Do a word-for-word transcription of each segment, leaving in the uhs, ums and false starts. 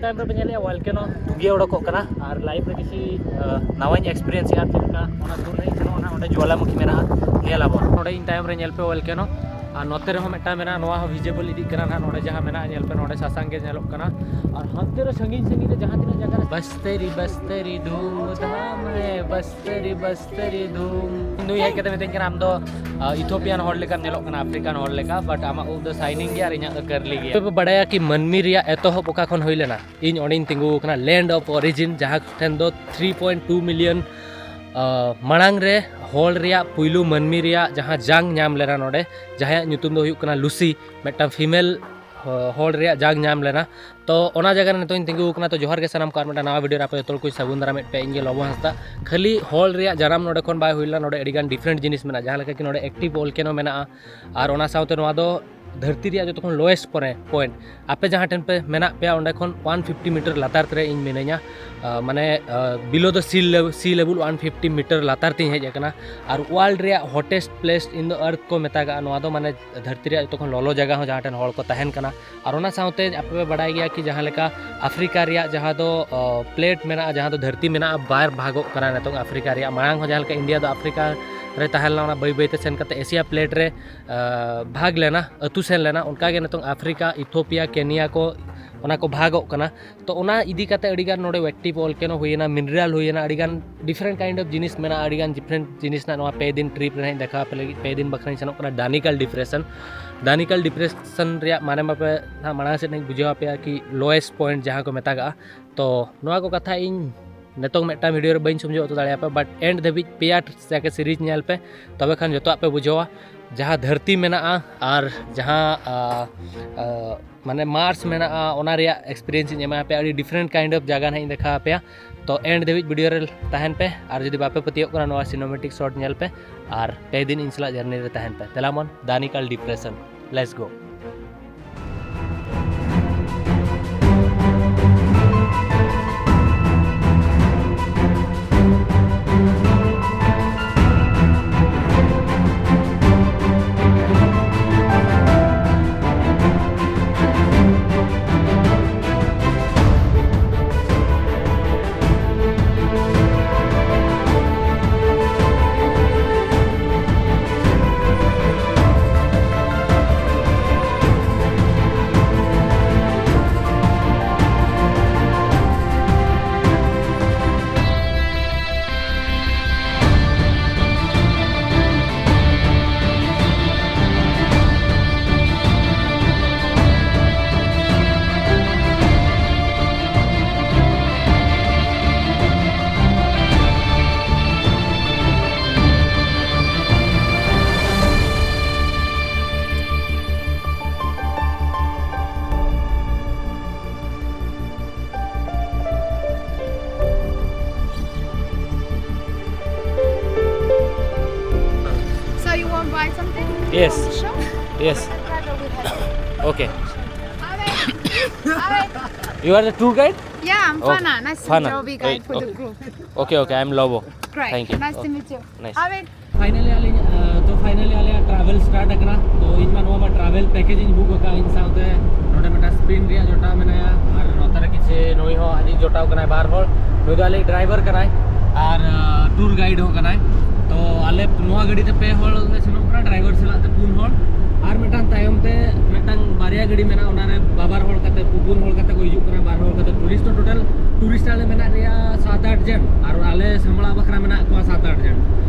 ᱛᱟᱭᱚᱢ ᱨᱮᱯᱮ ᱧᱮᱞᱮᱜᱼᱟ volcano ᱫᱩᱜᱤᱭᱟᱹ ᱚᱰᱚᱠᱚᱜ ᱠᱟᱱᱟ᱾ ᱟᱨ life ᱨᱮ ᱠᱤᱪᱷᱩ ᱱᱟᱣᱟᱧ experience ᱮᱫᱼᱟ ᱪᱮᱫ ᱞᱮᱠᱟ, ᱚᱱᱟ ᱫᱩᱨ ᱞᱮ ᱥᱮᱱᱚᱜᱼᱟ ᱱᱟᱦᱟᱜ, ᱚᱸᱰᱮ ᱡᱩᱣᱟᱞᱟᱢᱩᱠᱷᱤ ᱢᱮᱱᱟᱜᱼᱟ, ᱧᱮᱞ ᱟᱵᱚᱱ᱾ ᱱᱚᱰᱮ ᱤᱧ ᱛᱟᱭᱚᱢ ᱨᱮ ᱧᱮᱞ ᱯᱮ volcano, ᱟᱨ ᱱᱚᱛᱮ ᱨᱮᱦᱚᱸ ᱢᱤᱫᱴᱟᱝ ᱢᱮᱱᱟᱜᱼᱟ, ᱱᱚᱣᱟ ᱦᱚᱸ visible ᱤᱫᱤᱜ ᱠᱟᱱᱟ ᱱᱟᱦᱟᱜ᱾ ᱱᱚᱰᱮ ᱡᱟᱦᱟᱸ ᱢᱮᱱᱟᱜᱼᱟ ᱧᱮᱞ ᱯᱮ, ᱱᱚᱰᱮ ᱥᱟᱥᱟᱝ ᱜᱮ ᱧᱮᱞᱚᱜ ᱠᱟᱱᱟ᱾ ᱟᱨ ᱦᱟᱱᱛᱮ ᱨᱮ ᱥᱟᱺᱜᱤᱧ ᱥᱟᱺᱜᱤᱧ ᱨᱮ ᱡᱟᱦᱟᱸ ᱛᱤᱱᱟᱹᱜ ᱡᱟᱭᱜᱟ ᱨᱮ ᱵᱟᱥᱛᱮᱨᱤ ᱵᱟᱥᱛᱮᱨᱤ ᱫᱷᱩᱢ ᱫᱷᱟᱢ ᱦᱮ ᱵᱟᱥᱛᱮᱨᱤ ᱵᱟᱥᱛᱮᱨᱤ ᱫᱷᱩᱢ᱾ ᱱᱩᱭ ᱦᱮᱡ ᱠᱟᱛᱮ ᱢᱤᱛᱟᱹᱧ ᱠᱟᱱᱟ, "ᱟᱢ ᱫᱚ ᱤᱛᱷᱳᱯᱤᱭᱟᱱ ᱦᱚᱲ ᱞᱮᱠᱟᱢ ᱧᱮᱞᱚᱜ ᱠᱟᱱᱟ, ᱟᱯᱷᱨᱤᱠᱟᱱ ᱦᱚᱲ ᱞᱮᱠᱟ, but ᱟᱢᱟᱜ ᱩᱵ ᱫᱚ shining ᱜᱮᱭᱟ ᱟᱨ ᱤᱧᱟᱹᱜ ᱫᱚ curly ᱜᱮᱭᱟ᱾" ᱛᱚᱵᱮ ᱵᱟᱲᱟᱭᱟ ᱠᱤ ᱢᱟᱹᱱᱢᱤ ᱨᱮᱭᱟᱜ ᱮᱛᱚᱦᱚᱵ ᱚᱠᱟ ᱠᱷᱚᱱ ᱦᱩᱭ ᱞᱮᱱᱟ? ᱤᱧ ᱚᱸᱰᱮᱧ ᱛᱤᱸᱜᱩ ᱟᱠᱟᱱᱟ, land of origin, ᱡᱟᱦᱟᱸ ᱴᱷᱮᱱ ᱫᱚ three point two million ᱢᱟᱲᱟᱝ ᱨᱮ ᱦᱚᱲ ᱨᱮᱭᱟᱜ ᱯᱩᱭᱞᱩ ᱢᱟᱹᱱᱢᱤ ᱨᱮᱭᱟᱜ ᱡᱟᱦᱟᱸ ᱡᱟᱝ ᱧᱟᱢ ᱞᱮᱱᱟ ᱱᱚᱰᱮ, ᱡᱟᱦᱟᱸᱭᱟᱜ ᱧᱩᱛᱩᱢ ᱫᱚ ᱦᱩᱭᱩᱜ ᱠᱟᱱᱟ ᱞᱩᱥᱤ, ᱢᱤᱫᱴᱟᱝ female ᱦᱚᱲ ᱨᱮᱭᱟᱜ ᱡᱟᱝ ᱧᱟᱢ ᱞᱮᱱᱟ᱾ ᱛᱚ ᱚᱱᱟ ᱡᱟᱭᱜᱟ ᱨᱮ ᱱᱤᱛᱚᱜ ᱤᱧ ᱛᱤᱸᱜᱩ ᱟᱠᱟᱱᱟ᱾ ᱛᱚ ᱡᱚᱦᱟᱨ ᱜᱮ ᱥᱟᱱᱟᱢ ᱠᱚ, ᱟᱨ ᱢᱤᱫᱴᱟᱝ ᱱᱟᱣᱟ video ᱨᱮ ᱟᱯᱮ ᱡᱚᱛᱚ ᱦᱚᱲ ᱠᱚᱧ ᱥᱟᱹᱜᱩᱱ ᱫᱟᱨᱟᱢᱮᱫ ᱯᱮ, ᱤᱧ ᱜᱮ ᱞᱚᱵᱚ ᱦᱟᱸᱥᱫᱟ᱾ ᱠᱷᱟᱹᱞᱤ ᱦᱚᱲ ᱨᱮᱭᱟᱜ ᱡᱟᱱᱟᱢ ᱱᱚᱰᱮ ᱠᱷᱚᱱ ᱵᱟᱭ ᱦᱩᱭ ᱞᱮᱱᱟ, ᱱᱚᱰᱮ ᱟᱹᱰᱤᱜᱟᱱ different ᱡᱤᱱᱤᱥ ᱢᱮᱱᱟᱜᱼᱟ, ᱡᱟᱦᱟᱸ ᱞᱮᱠᱟ ᱠᱤ ᱱᱚᱰᱮ active volcano ᱢᱮᱱᱟᱜᱼᱟ, ᱟᱨ ᱚᱱᱟ ᱥᱟᱶᱛᱮ ᱱᱚᱣᱟ ᱫᱚ ᱫᱷᱟᱹᱨᱛᱤ ᱨᱮᱭᱟᱜ ᱡᱚᱛᱚ ᱠᱷᱚᱱ lowest point᱾ ᱟᱯᱮ ᱡᱟᱦᱟᱸ ᱴᱷᱮᱱ ᱯᱮ ᱢᱮᱱᱟᱜ ᱯᱮᱭᱟ, ᱚᱸᱰᱮ ᱠᱷᱚᱱ one fifty meter ᱞᱟᱛᱟᱨ ᱨᱮ ᱤᱧ ᱢᱤᱱᱟᱹᱧᱟ᱾ ᱢᱟᱱᱮ below the sea level, sea level one fifty meter ᱞᱟᱛᱟᱨ ᱛᱤᱧ ᱦᱮᱡ ᱟᱠᱟᱱᱟ᱾ ᱟᱨ world ᱨᱮᱭᱟᱜ hottest place in the earth ᱠᱚ ᱢᱮᱛᱟᱜᱟᱜᱼᱟ ᱱᱚᱣᱟ ᱫᱚ, ᱢᱟᱱᱮ ᱫᱷᱟᱹᱨᱛᱤ ᱨᱮᱭᱟᱜ ᱡᱚᱛᱚ ᱠᱷᱚᱱ ᱞᱚᱞᱚ ᱡᱟᱭᱜᱟ ᱦᱚᱸ, ᱡᱟᱦᱟᱸ ᱴᱷᱮᱱ ᱦᱚᱲ ᱠᱚ ᱛᱟᱦᱮᱱ ᱠᱟᱱᱟ᱾ ᱟᱨ ᱚᱱᱟ ᱥᱟᱶᱛᱮ ᱟᱯᱮ ᱯᱮ ᱵᱟᱲᱟᱭ ᱜᱮᱭᱟ ᱠᱤ ᱡᱟᱦᱟᱸ ᱞᱮᱠᱟ ᱟᱯᱷᱨᱤᱠᱟ ᱨᱮᱭᱟᱜ ᱡᱟᱦᱟᱸ ᱫᱚ plate ᱢᱮᱱᱟᱜᱼᱟ, ᱡᱟᱦᱟᱸ ᱫᱚ ᱫᱷᱟᱹᱨᱛᱤ ᱢᱮᱱᱟᱜᱼᱟ, ᱵᱟᱨ ᱵᱷᱟᱜᱚᱜ ᱠᱟᱱᱟ ᱱᱤᱛᱚᱝ ᱟᱯᱷᱨᱤᱠᱟ ᱨᱮᱭᱟᱜ᱾ ᱢᱟᱲᱟᱝ ᱦᱚᱸ ᱡᱟᱦᱟᱸ ᱞᱮᱠᱟ ᱤᱱᱰᱤᱭᱟ ᱫᱚ ᱟᱯᱷᱨᱤᱠᱟ ᱨᱮ ᱛᱟᱦᱮᱸ ᱞᱮᱱᱟ, ᱚᱱᱟ ᱵᱟᱹᱭ ᱵᱟᱹᱭᱛᱮ ᱥᱮᱱ ᱠᱟᱛᱮ ᱮᱥᱤᱭᱟ plate ᱨᱮ ᱵᱷᱟᱜᱽ ᱞᱮᱱᱟ, ᱟᱹᱛᱩ ᱥᱮᱱ ᱞᱮᱱᱟ᱾ ᱚᱱᱠᱟᱜᱮ ᱱᱤᱛᱚᱝ ᱟᱯᱷᱨᱤᱠᱟ, ᱤᱛᱷᱳᱯᱤᱭᱟ, ᱠᱮᱱᱤᱭᱟ ᱠᱚ, ᱚᱱᱟ ᱠᱚ ᱵᱷᱟᱜᱚᱜ ᱠᱟᱱᱟ᱾ ᱛᱚ ᱚᱱᱟ ᱤᱫᱤ ᱠᱟᱛᱮ ᱟᱹᱰᱤᱜᱟᱱ ᱱᱚᱰᱮ active volcano ᱦᱩᱭᱮᱱᱟ, mineral ᱦᱩᱭᱮᱱᱟ, ᱟᱹᱰᱤᱜᱟᱱ different kind of ᱡᱤᱱᱤᱥ ᱢᱮᱱᱟᱜᱼᱟ, ᱟᱹᱰᱤᱜᱟᱱ different ᱡᱤᱱᱤᱥ ᱨᱮᱱᱟᱜ ᱱᱚᱣᱟ ᱯᱮ ᱫᱤᱱ trip ᱨᱮ ᱱᱟᱦᱟᱜ ᱤᱧ ᱫᱮᱠᱷᱟᱣ ᱟᱯᱮ ᱞᱟᱹᱜᱤᱫ᱾ ᱯᱮ ᱫᱤᱱ ᱵᱟᱠᱷᱨᱟᱧ ᱥᱮᱱᱚᱜ ᱠᱟᱱᱟ ᱰᱟᱱᱤᱠᱟᱞ depression᱾ ᱰᱟᱱᱤᱠᱟᱞ depression ᱨᱮᱭᱟᱜ ᱢᱟᱱᱮ ᱢᱟᱯᱮ ᱱᱟᱦᱟᱜ ᱢᱟᱲᱟᱝ ᱥᱮᱫ ᱤᱧ ᱵᱩᱡᱷᱟᱹᱣ ᱟᱯᱮᱭᱟ ᱠᱤ lowest point ᱡᱟᱦᱟᱸ ᱠᱚ ᱢᱮᱛᱟᱜᱟᱜᱼᱟ᱾ ᱛᱚ ᱱᱚᱣᱟ ᱠᱚ ᱠᱟᱛᱷᱟ ᱤᱧ ᱱᱤᱛᱚᱝ ᱢᱤᱫᱴᱟᱝ video ᱨᱮ ᱵᱟᱹᱧ ᱥᱚᱢᱡᱷᱟᱹᱣ ᱦᱚᱪᱚ ᱫᱟᱲᱮᱭᱟᱯᱮᱭᱟ, but end ᱫᱷᱟᱹᱵᱤᱡ ᱯᱮᱭᱟ ᱡᱟᱠᱮ series ᱧᱮᱞ ᱯᱮ, ᱛᱚᱵᱮ ᱠᱷᱟᱱ ᱡᱚᱛᱚᱣᱟᱜ ᱯᱮ ᱵᱩᱡᱷᱟᱹᱣᱟ᱾ ᱡᱟᱦᱟᱸ ᱫᱷᱟᱹᱨᱛᱤ ᱢᱮᱱᱟᱜᱼᱟ ᱟᱨ ᱡᱟᱦᱟᱸ ᱟ, ᱟ, ᱢᱟᱱᱮ Mars ᱢᱮᱱᱟᱜᱼᱟ, ᱚᱱᱟ ᱨᱮᱭᱟᱜ experience ᱤᱧ ᱮᱢᱟ ᱯᱮᱭᱟ᱾ ᱟᱹᱰᱤ different kind of ᱡᱟᱭᱜᱟ ᱱᱟᱦᱟᱜ ᱤᱧ ᱫᱮᱠᱷᱟᱣ ᱟᱯᱮᱭᱟ᱾ ᱛᱚ end ᱫᱷᱟᱹᱵᱤᱡ video ᱨᱮ ᱛᱟᱦᱮᱱ ᱯᱮ, ᱟᱨ ᱡᱩᱫᱤ ᱵᱟᱯᱮ ᱯᱟᱹᱛᱭᱟᱹᱜ ᱠᱟᱱᱟ ᱱᱚᱣᱟ cinematic shot ᱧᱮᱞ ᱯᱮ, ᱟᱨ ᱯᱮ ᱫᱤᱱ ᱤᱧ ᱥᱟᱞᱟᱜ journey ᱨᱮ ᱛᱟᱦᱮᱱ ᱯᱮ᱾ ᱫᱮᱞᱟᱢᱚᱱ, ᱫᱟᱱᱤᱠᱟᱞ depression, let's go. Yes. Yes. Okay. You are the tour guide? Yeah, I'm Fana. Nice to meet you. I'll be guide for the group. Okay, okay. I'm Lobo. Great. Thank you. Nice to meet you. Nice. Finally ᱟᱹᱞᱤᱧ, ᱛᱚ finally ᱟᱞᱮᱭᱟᱜ travel start ᱟᱠᱟᱱᱟ᱾ ᱛᱚ ᱤᱧ ᱢᱟ ᱱᱚᱣᱟ ᱢᱟ travel package ᱤᱧ book ᱟᱠᱟᱫ, ᱤᱧ ᱥᱟᱶᱛᱮ ᱱᱚᱰᱮ ᱢᱤᱫᱴᱟᱝ Spin ᱨᱮᱭᱟᱜ ᱡᱚᱴᱟᱣ ᱢᱮᱱᱟᱭᱟ, ᱟᱨ ᱱᱚᱛᱮ ᱨᱮ ᱠᱤᱪᱷᱩ ᱱᱩᱭ ᱦᱚᱸ ᱟᱡᱤᱡ ᱡᱚᱴᱟᱣ ᱠᱟᱱᱟᱭ, ᱵᱟᱨ ᱦᱚᱲ᱾ ᱱᱩᱭ ᱫᱚ ᱟᱞᱮ driver ᱠᱟᱱᱟᱭ ᱟᱨ tour guide ᱦᱚᱸ ᱠᱟᱱᱟᱭ᱾ ᱛᱚ ᱟᱞᱮ ᱱᱚᱣᱟ ᱜᱟᱹᱰᱤ ᱛᱮ ᱯᱮ ᱦᱚᱲ ᱞᱮ ᱥᱮᱱᱚᱜ ᱠᱟᱱᱟ, driver ᱥᱟᱞᱟᱜ ᱛᱮ ᱯᱩᱱ ᱦᱚᱲ, ᱟᱨ ᱢᱤᱫᱴᱟᱝ ᱛᱟᱭᱚᱢ ᱛᱮ ᱢᱤᱫᱴᱟᱝ ᱵᱟᱨᱭᱟ ᱜᱟᱹᱰᱤ ᱢᱮᱱᱟᱜᱼᱟ, ᱚᱱᱟ ᱨᱮ ᱵᱟᱵᱟᱨ ᱦᱚᱲ ᱠᱟᱛᱮ, ᱯᱩᱯᱩᱱ ᱦᱚᱲ ᱠᱟᱛᱮ ᱠᱚ ᱦᱤᱡᱩᱜ ᱠᱟᱱᱟ, ᱵᱟᱨ ᱦᱚᱲ ᱠᱟᱛᱮ᱾ Tourist ᱫᱚ total tourist ᱟᱞᱮ ᱢᱮᱱᱟᱜ ᱞᱮᱭᱟ ᱥᱟᱛ ᱟᱴ ᱡᱚᱱ, ᱟᱨ ᱟᱞᱮ ᱥᱟᱢᱲᱟᱣ ᱵᱟᱠᱷᱨᱟ ᱢᱮᱱᱟᱜ ᱠᱚᱣᱟ ᱥᱟᱛ ᱟᱴ ᱡᱚᱱ᱾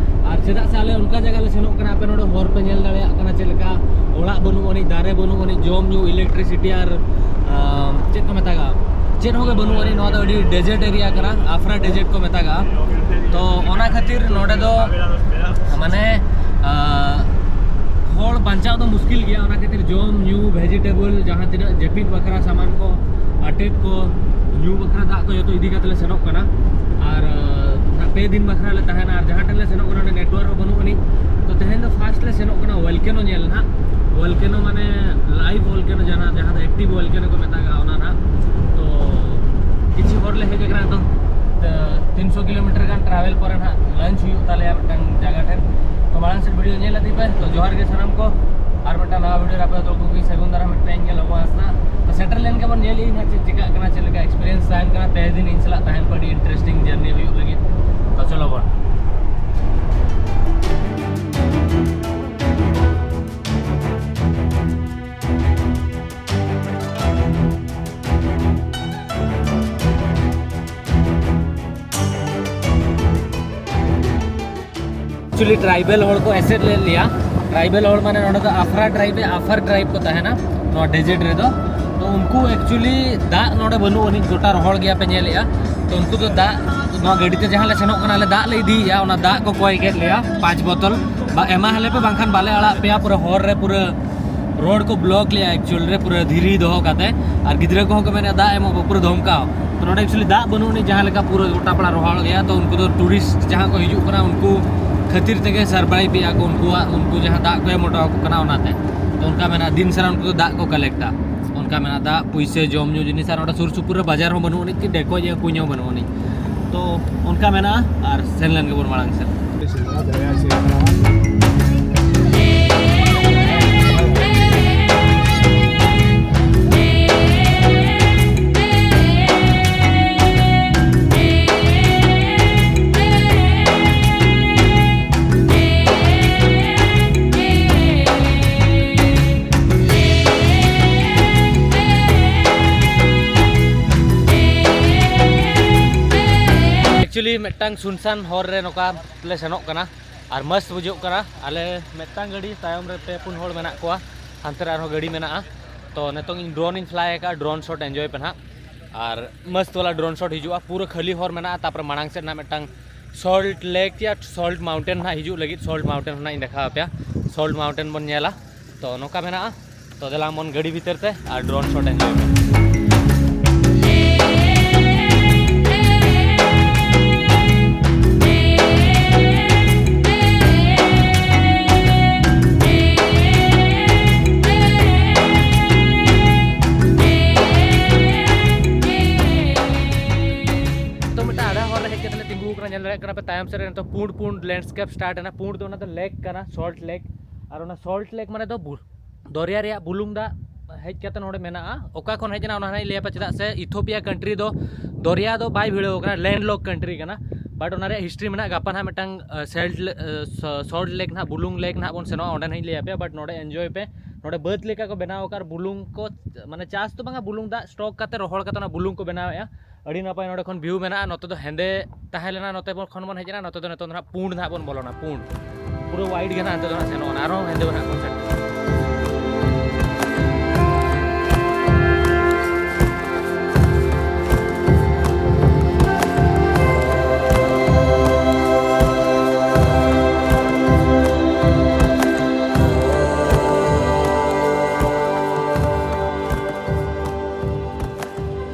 ᱟᱨ ᱪᱮᱫᱟᱜ ᱥᱮ ᱟᱞᱮ ᱚᱱᱠᱟ ᱡᱟᱭᱜᱟ ᱞᱮ ᱥᱮᱱᱚᱜ ᱠᱟᱱᱟ, ᱟᱯᱮ ᱱᱚᱰᱮ ᱦᱚᱨ ᱯᱮ ᱧᱮᱞ ᱫᱟᱲᱮᱭᱟᱜ ᱠᱟᱱᱟ ᱪᱮᱫ ᱞᱮᱠᱟ, ᱚᱲᱟᱜ ᱵᱟᱹᱱᱩᱜ ᱟᱹᱱᱤᱡ, ᱫᱟᱨᱮ ᱵᱟᱹᱱᱩᱜ ᱟᱹᱱᱤᱡ, ᱡᱚᱢ ᱧᱩ, electricity ᱟᱨ ᱟᱸ, ᱪᱮᱫ ᱠᱚ ᱢᱮᱛᱟᱜᱼᱟ, ᱪᱮᱫ ᱦᱚᱸ ᱜᱮ ᱵᱟᱹᱱᱩᱜ ᱟᱹᱱᱤᱡ᱾ ᱱᱚᱣᱟ ᱫᱚ ᱟᱹᱰᱤ desert area ᱠᱟᱱᱟ, ᱟᱯᱷᱨᱟ desert ᱠᱚ ᱢᱮᱛᱟᱜᱼᱟ᱾ ᱛᱚ ᱚᱱᱟ ᱠᱷᱟᱹᱛᱤᱨ ᱱᱚᱰᱮ ᱫᱚ ᱢᱟᱱᱮ, ᱟᱸ, ᱦᱚᱲ ᱵᱟᱧᱪᱟᱣ ᱫᱚ ᱢᱩᱥᱠᱤᱞ ᱜᱮᱭᱟ᱾ ᱚᱱᱟ ᱠᱷᱟᱹᱛᱤᱨ ᱡᱚᱢ ᱧᱩ, vegetable, ᱡᱟᱦᱟᱸ ᱛᱤᱱᱟᱹᱜ ᱡᱟᱹᱯᱤᱫ ᱵᱟᱠᱷᱨᱟ ᱥᱟᱢᱟᱱ ᱠᱚ, ᱟᱴᱮᱫ ᱠᱚ, ᱧᱩ ᱵᱟᱠᱷᱨᱟ ᱫᱟᱜ ᱠᱚ, ᱡᱚᱛᱚ ᱤᱫᱤ ᱠᱟᱛᱮ ᱞᱮ ᱥᱮᱱᱚᱜ ᱠᱟᱱᱟ᱾ ᱟᱨ, ᱟᱸ, ᱯᱮ ᱫᱤᱱ ᱵᱟᱠᱷᱨᱟ ᱞᱮ ᱛᱟᱦᱮᱱᱟ᱾ ᱟᱨ ᱡᱟᱦᱟᱸ ᱴᱷᱮᱱ ᱞᱮ ᱥᱮᱱᱚᱜ ᱠᱟᱱᱟ, ᱚᱸᱰᱮ network ᱦᱚᱸ ᱵᱟᱹᱱᱩᱜ ᱟᱹᱱᱤᱡ᱾ ᱛᱚ ᱛᱮᱦᱮᱧ ᱫᱚ first ᱞᱮ ᱥᱮᱱᱚᱜ ᱠᱟᱱᱟ volcano ᱧᱮᱞ ᱱᱟᱦᱟᱜ᱾ Volcano ᱢᱟᱱᱮ live volcano, ᱡᱟᱦᱟᱸ, ᱡᱟᱦᱟᱸ ᱫᱚ active volcano ᱠᱚ ᱢᱮᱛᱟᱜᱼᱟ, ᱚᱱᱟ ᱱᱟᱦᱟᱜ᱾ ᱛᱚ ᱠᱤᱪᱷᱩ ᱦᱚᱲ ᱞᱮ ᱦᱮᱡ ᱟᱠᱟᱱᱟ ᱱᱤᱛᱚᱝ, ᱛᱚ ᱛᱤᱱᱥᱚ kilometer ᱜᱟᱱ travel ᱯᱚᱨᱮ ᱱᱟᱦᱟᱜ lunch ᱦᱩᱭᱩᱜ ᱛᱟᱞᱮᱭᱟ ᱢᱤᱫᱴᱟᱝ ᱡᱟᱭᱜᱟ ᱴᱷᱮᱱ᱾ ᱛᱚ ᱢᱟᱲᱟᱝ ᱥᱮᱫ video ᱧᱮᱞ ᱤᱫᱤ ᱯᱮ᱾ ᱛᱚ ᱡᱚᱦᱟᱨ ᱜᱮ ᱥᱟᱱᱟᱢ ᱠᱚ, ᱟᱨ ᱢᱤᱫᱴᱟᱝ ᱱᱟᱣᱟ video ᱨᱮ ᱟᱯᱮ ᱡᱚᱛᱚ ᱠᱚᱜᱮ ᱥᱟᱹᱜᱩᱱ ᱫᱟᱨᱟᱢ ᱢᱤᱫᱴᱟᱝ ᱧᱮᱞ ᱟᱵᱚᱱ ᱟᱥᱟ᱾ ᱛᱚ ᱥᱮᱴᱮᱨ ᱞᱮᱱ ᱜᱮᱵᱚᱱ, ᱧᱮᱞ ᱤᱧ ᱦᱟᱸᱜ ᱪᱮᱫ ᱪᱤᱠᱟᱹᱜ ᱠᱟᱱᱟ, ᱪᱮᱫ ᱞᱮᱠᱟ experience ᱛᱟᱦᱮᱱ ᱠᱟᱱᱟ᱾ ᱯᱮ ᱫᱤᱱ ᱤᱧ ᱥᱟᱞᱟᱜ ᱛᱟᱦᱮᱱ ᱯᱮ, ᱟᱹᱰᱤ interesting journey ᱦᱩᱭᱩᱜ ᱞᱟᱹᱜᱤᱫ᱾ ᱛᱚ ᱪᱚᱞᱚ ᱵᱚᱱ᱾ Actually tribal ᱦᱚᱲ ᱠᱚ ᱮᱥᱮᱫ ᱞᱮᱫ ᱞᱮᱭᱟ᱾ Tribal ᱦᱚᱲ ᱢᱟᱱᱮ ᱱᱚᱰᱮ ᱫᱚ ᱟᱯᱷᱨᱟ tribe, ᱟᱯᱷᱟᱨ tribe ᱠᱚ ᱛᱟᱦᱮᱱᱟ ᱱᱚᱣᱟ desert ᱨᱮᱫᱚ᱾ ᱛᱚ ᱩᱱᱠᱩ actually ᱫᱟᱜ ᱱᱚᱰᱮ ᱵᱟᱹᱱᱩᱜ ᱟᱹᱱᱤᱡ, ᱜᱚᱴᱟ ᱨᱚᱦᱚᱲ ᱜᱮᱭᱟ ᱯᱮ ᱧᱮᱞᱮᱫᱼᱟ᱾ ᱛᱚ ᱩᱱᱠᱩ ᱫᱚ ᱫᱟᱜ, ᱱᱚᱣᱟ ᱜᱟᱹᱰᱤ ᱛᱮ ᱡᱟᱦᱟᱸ ᱞᱮ ᱥᱮᱱᱚᱜ ᱠᱟᱱᱟ, ᱟᱞᱮ ᱫᱟᱜ ᱞᱮ ᱤᱫᱤᱭᱮᱫᱼᱟ, ᱚᱱᱟ ᱫᱟᱜ ᱠᱚ ᱠᱚᱭ ᱠᱮᱫ ᱞᱮᱭᱟ ᱯᱟᱸᱪ ᱵᱳᱛᱚᱞ, ᱵᱟ ᱮᱢᱟ ᱦᱟᱞᱮ ᱯᱮ, ᱵᱟᱝᱠᱷᱟᱱ ᱵᱟᱞᱮ ᱟᱲᱟᱜ ᱯᱮᱭᱟ᱾ ᱯᱩᱨᱟᱹ ᱦᱚᱨ ᱨᱮ ᱯᱩᱨᱟᱹ road ᱠᱚ block ᱞᱮᱭᱟ actual ᱨᱮ, ᱯᱩᱨᱟᱹ ᱫᱷᱤᱨᱤ ᱫᱚᱦᱚ ᱠᱟᱛᱮ᱾ ᱟᱨ ᱜᱤᱫᱽᱨᱟᱹ ᱠᱚᱦᱚᱸ ᱠᱚ ᱢᱮᱱᱟ ᱫᱟᱜ ᱮᱢᱚᱜ ᱯᱮ, ᱯᱩᱨᱟᱹ ᱫᱷᱚᱢᱠᱟᱣ᱾ ᱛᱚ ᱱᱚᱰᱮ actually ᱫᱟᱜ ᱵᱟᱹᱱᱩᱜ ᱟᱹᱱᱤᱡ, ᱡᱟᱦᱟᱸ ᱞᱮᱠᱟ ᱯᱩᱨᱟᱹ ᱜᱚᱴᱟ ᱯᱟᱲᱟ ᱨᱚᱦᱚᱲ ᱜᱮᱭᱟ᱾ ᱛᱚ ᱩᱱᱠᱩ ᱫᱚ tourist ᱡᱟᱦᱟᱸ ᱠᱚ ᱦᱤᱡᱩᱜ ᱠᱟᱱᱟ, ᱩᱱᱠᱩ ᱠᱷᱟᱹᱛᱤᱨ ᱛᱮᱜᱮ survive ᱮᱫᱼᱟ ᱠᱚ ᱩᱱᱠᱩᱣᱟᱜ, ᱩᱱᱠᱩ ᱡᱟᱦᱟᱸ ᱫᱟᱜ ᱠᱚ ᱮᱢ ᱦᱚᱴᱚ ᱟᱠᱚ ᱠᱟᱱᱟ ᱚᱱᱟᱛᱮ᱾ ᱛᱚ ᱚᱱᱠᱟ ᱢᱮᱱᱟᱜᱼᱟ, ᱫᱤᱱ ᱥᱟᱨᱟ ᱩᱱᱠᱩ ᱫᱚ ᱫᱟᱜ ᱠᱚ ᱠᱟᱞᱮᱠᱴᱟ᱾ ᱚᱱᱠᱟ ᱢᱮᱱᱟᱜᱼᱟ, ᱫᱟᱜ, ᱯᱩᱭᱥᱟᱹ, ᱡᱚᱢ ᱧᱩ ᱡᱤᱱᱤᱥ, ᱟᱨ ᱚᱸᱰᱮ ᱥᱩᱨ ᱥᱩᱯᱩᱨ ᱨᱮ ᱵᱟᱡᱟᱨ ᱦᱚᱸ ᱵᱟᱹᱱᱩᱜ ᱟᱹᱱᱤᱡ, ᱠᱤ ᱰᱷᱮᱠᱚᱡ ᱭᱟ ᱠᱩᱧ ᱦᱚᱸ ᱵᱟᱹᱱᱩᱜ ᱟᱹᱱᱤᱡ᱾ ᱛᱚ ᱚᱱᱠᱟ ᱢᱮᱱᱟᱜᱼᱟ, ᱟᱨ ᱥᱮᱱ ᱞᱮᱱ ᱜᱮᱵᱚᱱ ᱢᱟᱲᱟᱝ ᱥᱮᱫ᱾ Actually ᱢᱤᱫᱴᱟᱝ ᱥᱩᱱᱥᱟᱱ ᱦᱚᱨ ᱨᱮ ᱱᱚᱝᱠᱟ ᱞᱮ ᱥᱮᱱᱚᱜ ᱠᱟᱱᱟ ᱟᱨ ᱢᱚᱥᱛ ᱵᱩᱡᱷᱟᱹᱜ ᱠᱟᱱᱟ᱾ ᱟᱞᱮ ᱢᱤᱫᱴᱟᱝ ᱜᱟᱹᱰᱤ, ᱛᱟᱭᱚᱢ ᱨᱮ ᱯᱮ ᱯᱩᱱ ᱦᱚᱲ ᱢᱮᱱᱟᱜ ᱠᱚᱣᱟ, ᱦᱟᱱᱛᱮ ᱨᱮ ᱟᱨᱦᱚᱸ ᱜᱟᱹᱰᱤ ᱢᱮᱱᱟᱜᱼᱟ᱾ ᱛᱚ ᱱᱤᱛᱚᱝ ᱤᱧ drone ᱤᱧ fly ᱟᱠᱟᱫᱼᱟ, drone shot enjoy ᱯᱮ ᱱᱟᱦᱟᱜ᱾ ᱟᱨ ᱢᱚᱥᱛ ᱣᱟᱞᱟ drone shot ᱦᱤᱡᱩᱜᱼᱟ, ᱯᱩᱨᱟᱹ ᱠᱷᱟᱹᱞᱤ ᱦᱚᱨ ᱢᱮᱱᱟᱜᱼᱟ᱾ ᱛᱟᱯᱚᱨᱮ ᱢᱟᱲᱟᱝ ᱥᱮᱫ ᱱᱟᱦᱟᱜ ᱢᱤᱫᱴᱟᱝ Salt Lake ᱭᱟ Salt Mountain ᱱᱟᱦᱟᱜ ᱦᱤᱡᱩᱜ ᱞᱟᱹᱜᱤᱫ, Salt Mountain ᱱᱟᱦᱟᱜ ᱤᱧ ᱫᱮᱠᱷᱟᱣ ᱟᱯᱮᱭᱟ᱾ Salt Mountain ᱵᱚᱱ ᱧᱮᱞᱟ᱾ ᱛᱚ ᱱᱚᱝᱠᱟ ᱢᱮᱱᱟᱜᱼᱟ᱾ ᱛᱚ ᱫᱮᱞᱟ ᱵᱚᱱ ᱜᱟᱹᱰᱤ ᱵᱷᱤᱛᱤᱨ ᱛᱮ ᱟᱨ drone shot enjoy ᱯᱮ᱾ ᱛᱚ ᱢᱤᱫᱴᱟᱝ ᱟᱲᱟ ᱦᱚᱨ ᱨᱮ ᱦᱮᱡ ᱠᱟᱛᱮ ᱞᱮ ᱛᱤᱸᱜᱩ ᱟᱠᱟᱱᱟ᱾ ᱧᱮᱞ ᱫᱟᱲᱮᱭᱟᱜ ᱠᱟᱱᱟ ᱯᱮ ᱛᱟᱭᱚᱢ ᱥᱮᱫ ᱨᱮ ᱱᱤᱛᱚᱜ ᱯᱩᱸᱰ ᱯᱩᱸᱰ landscape start ᱮᱱᱟ᱾ ᱯᱩᱸᱰ ᱫᱚ ᱚᱱᱟ ᱫᱚ lake ᱠᱟᱱᱟ, Salt Lake᱾ ᱟᱨ ᱚᱱᱟ Salt Lake ᱢᱟᱱᱮ ᱫᱚ ᱵᱩ-, ᱫᱚᱨᱭᱟ ᱨᱮᱭᱟᱜ ᱵᱩᱞᱩᱝ ᱫᱟᱜ ᱦᱮᱡ ᱠᱟᱛᱮ ᱱᱚᱰᱮ ᱢᱮᱱᱟᱜᱼᱟ᱾ ᱚᱠᱟ ᱠᱷᱚᱱ ᱦᱮᱡ ᱮᱱᱟ ᱚᱱᱟ ᱦᱟᱸᱜ ᱤᱧ ᱞᱟᱹᱭ ᱟᱯᱮ᱾ ᱪᱮᱫᱟᱜ ᱥᱮ Ethiopia country ᱫᱚ ᱫᱚᱨᱭᱟ ᱫᱚ ᱵᱟᱭ ᱵᱷᱤᱲᱟᱹᱣ ᱠᱟᱱᱟ, landlocked country ᱠᱟᱱᱟ᱾ But ᱚᱱᱟ ᱨᱮᱭᱟᱜ history ᱢᱮᱱᱟᱜᱼᱟ᱾ ᱜᱟᱯᱟ ᱱᱟᱦᱟᱜ ᱢᱤᱫᱴᱟᱝ, ᱟ, Salt ᱞᱮ-, ᱟ, ᱥᱚ-, Salt Lake ᱱᱟᱦᱟᱜ, ᱵᱩᱞᱩᱝ lake ᱱᱟᱦᱟᱜ ᱵᱚᱱ ᱥᱮᱱᱚᱜᱼᱟ, ᱚᱸᱰᱮ ᱱᱟᱦᱟᱜ ᱤᱧ ᱞᱟᱹᱭ ᱟᱯᱮᱭᱟ᱾ But ᱱᱚᱰᱮ enjoy ᱯᱮ᱾ ᱱᱚᱰᱮ ᱵᱟᱹᱫᱽ ᱞᱮᱠᱟ ᱠᱚ ᱵᱮᱱᱟᱣ ᱟᱠᱟᱫ, ᱵᱩᱞᱩᱝ ᱠᱚ, ᱢᱟᱱᱮ ᱪᱟᱥ ᱫᱚ ᱵᱟᱝᱟ, ᱵᱩᱞᱩᱝ ᱫᱟᱜ stock ᱠᱟᱛᱮ, ᱨᱚᱦᱚᱲ ᱠᱟᱛᱮ ᱚᱱᱟ ᱵᱩᱞᱩᱝ ᱠᱚ ᱵᱮᱱᱟᱣᱮᱫᱼᱟ᱾ ᱟᱹᱰᱤ ᱱᱟᱯᱟᱭ ᱱᱚᱰᱮ ᱠᱷᱚᱱ view ᱢᱮᱱᱟᱜᱼᱟ᱾ ᱱᱚᱛᱮ ᱫᱚ ᱦᱮᱸᱫᱮ ᱛᱟᱦᱮᱸ ᱞᱮᱱᱟ, ᱱᱚᱛᱮ ᱵᱚᱱ, ᱠᱷᱚᱱ ᱵᱚᱱ ᱦᱮᱡ ᱮᱱᱟ, ᱱᱚᱛᱮ ᱫᱚ ᱱᱤᱛᱚᱝ ᱫᱚ ᱱᱟᱦᱟᱜ ᱯᱩᱸᱰ ᱱᱟᱦᱟᱜ ᱵᱚᱱ ᱵᱚᱞᱚᱱᱟ, ᱯᱩᱸᱰ᱾ ᱯᱩᱨᱟᱹ white ᱜᱮ ᱱᱟᱦᱟᱜ ᱱᱤᱛᱚᱜ ᱫᱚ ᱱᱟᱦᱟᱜ ᱥᱮᱱᱚᱜ ᱠᱟᱱᱟ, ᱟᱨᱦᱚᱸ ᱦᱮᱸᱫᱮ ᱱᱟᱦᱟᱜ ᱵᱚᱱ ᱥᱮᱴᱮᱨ᱾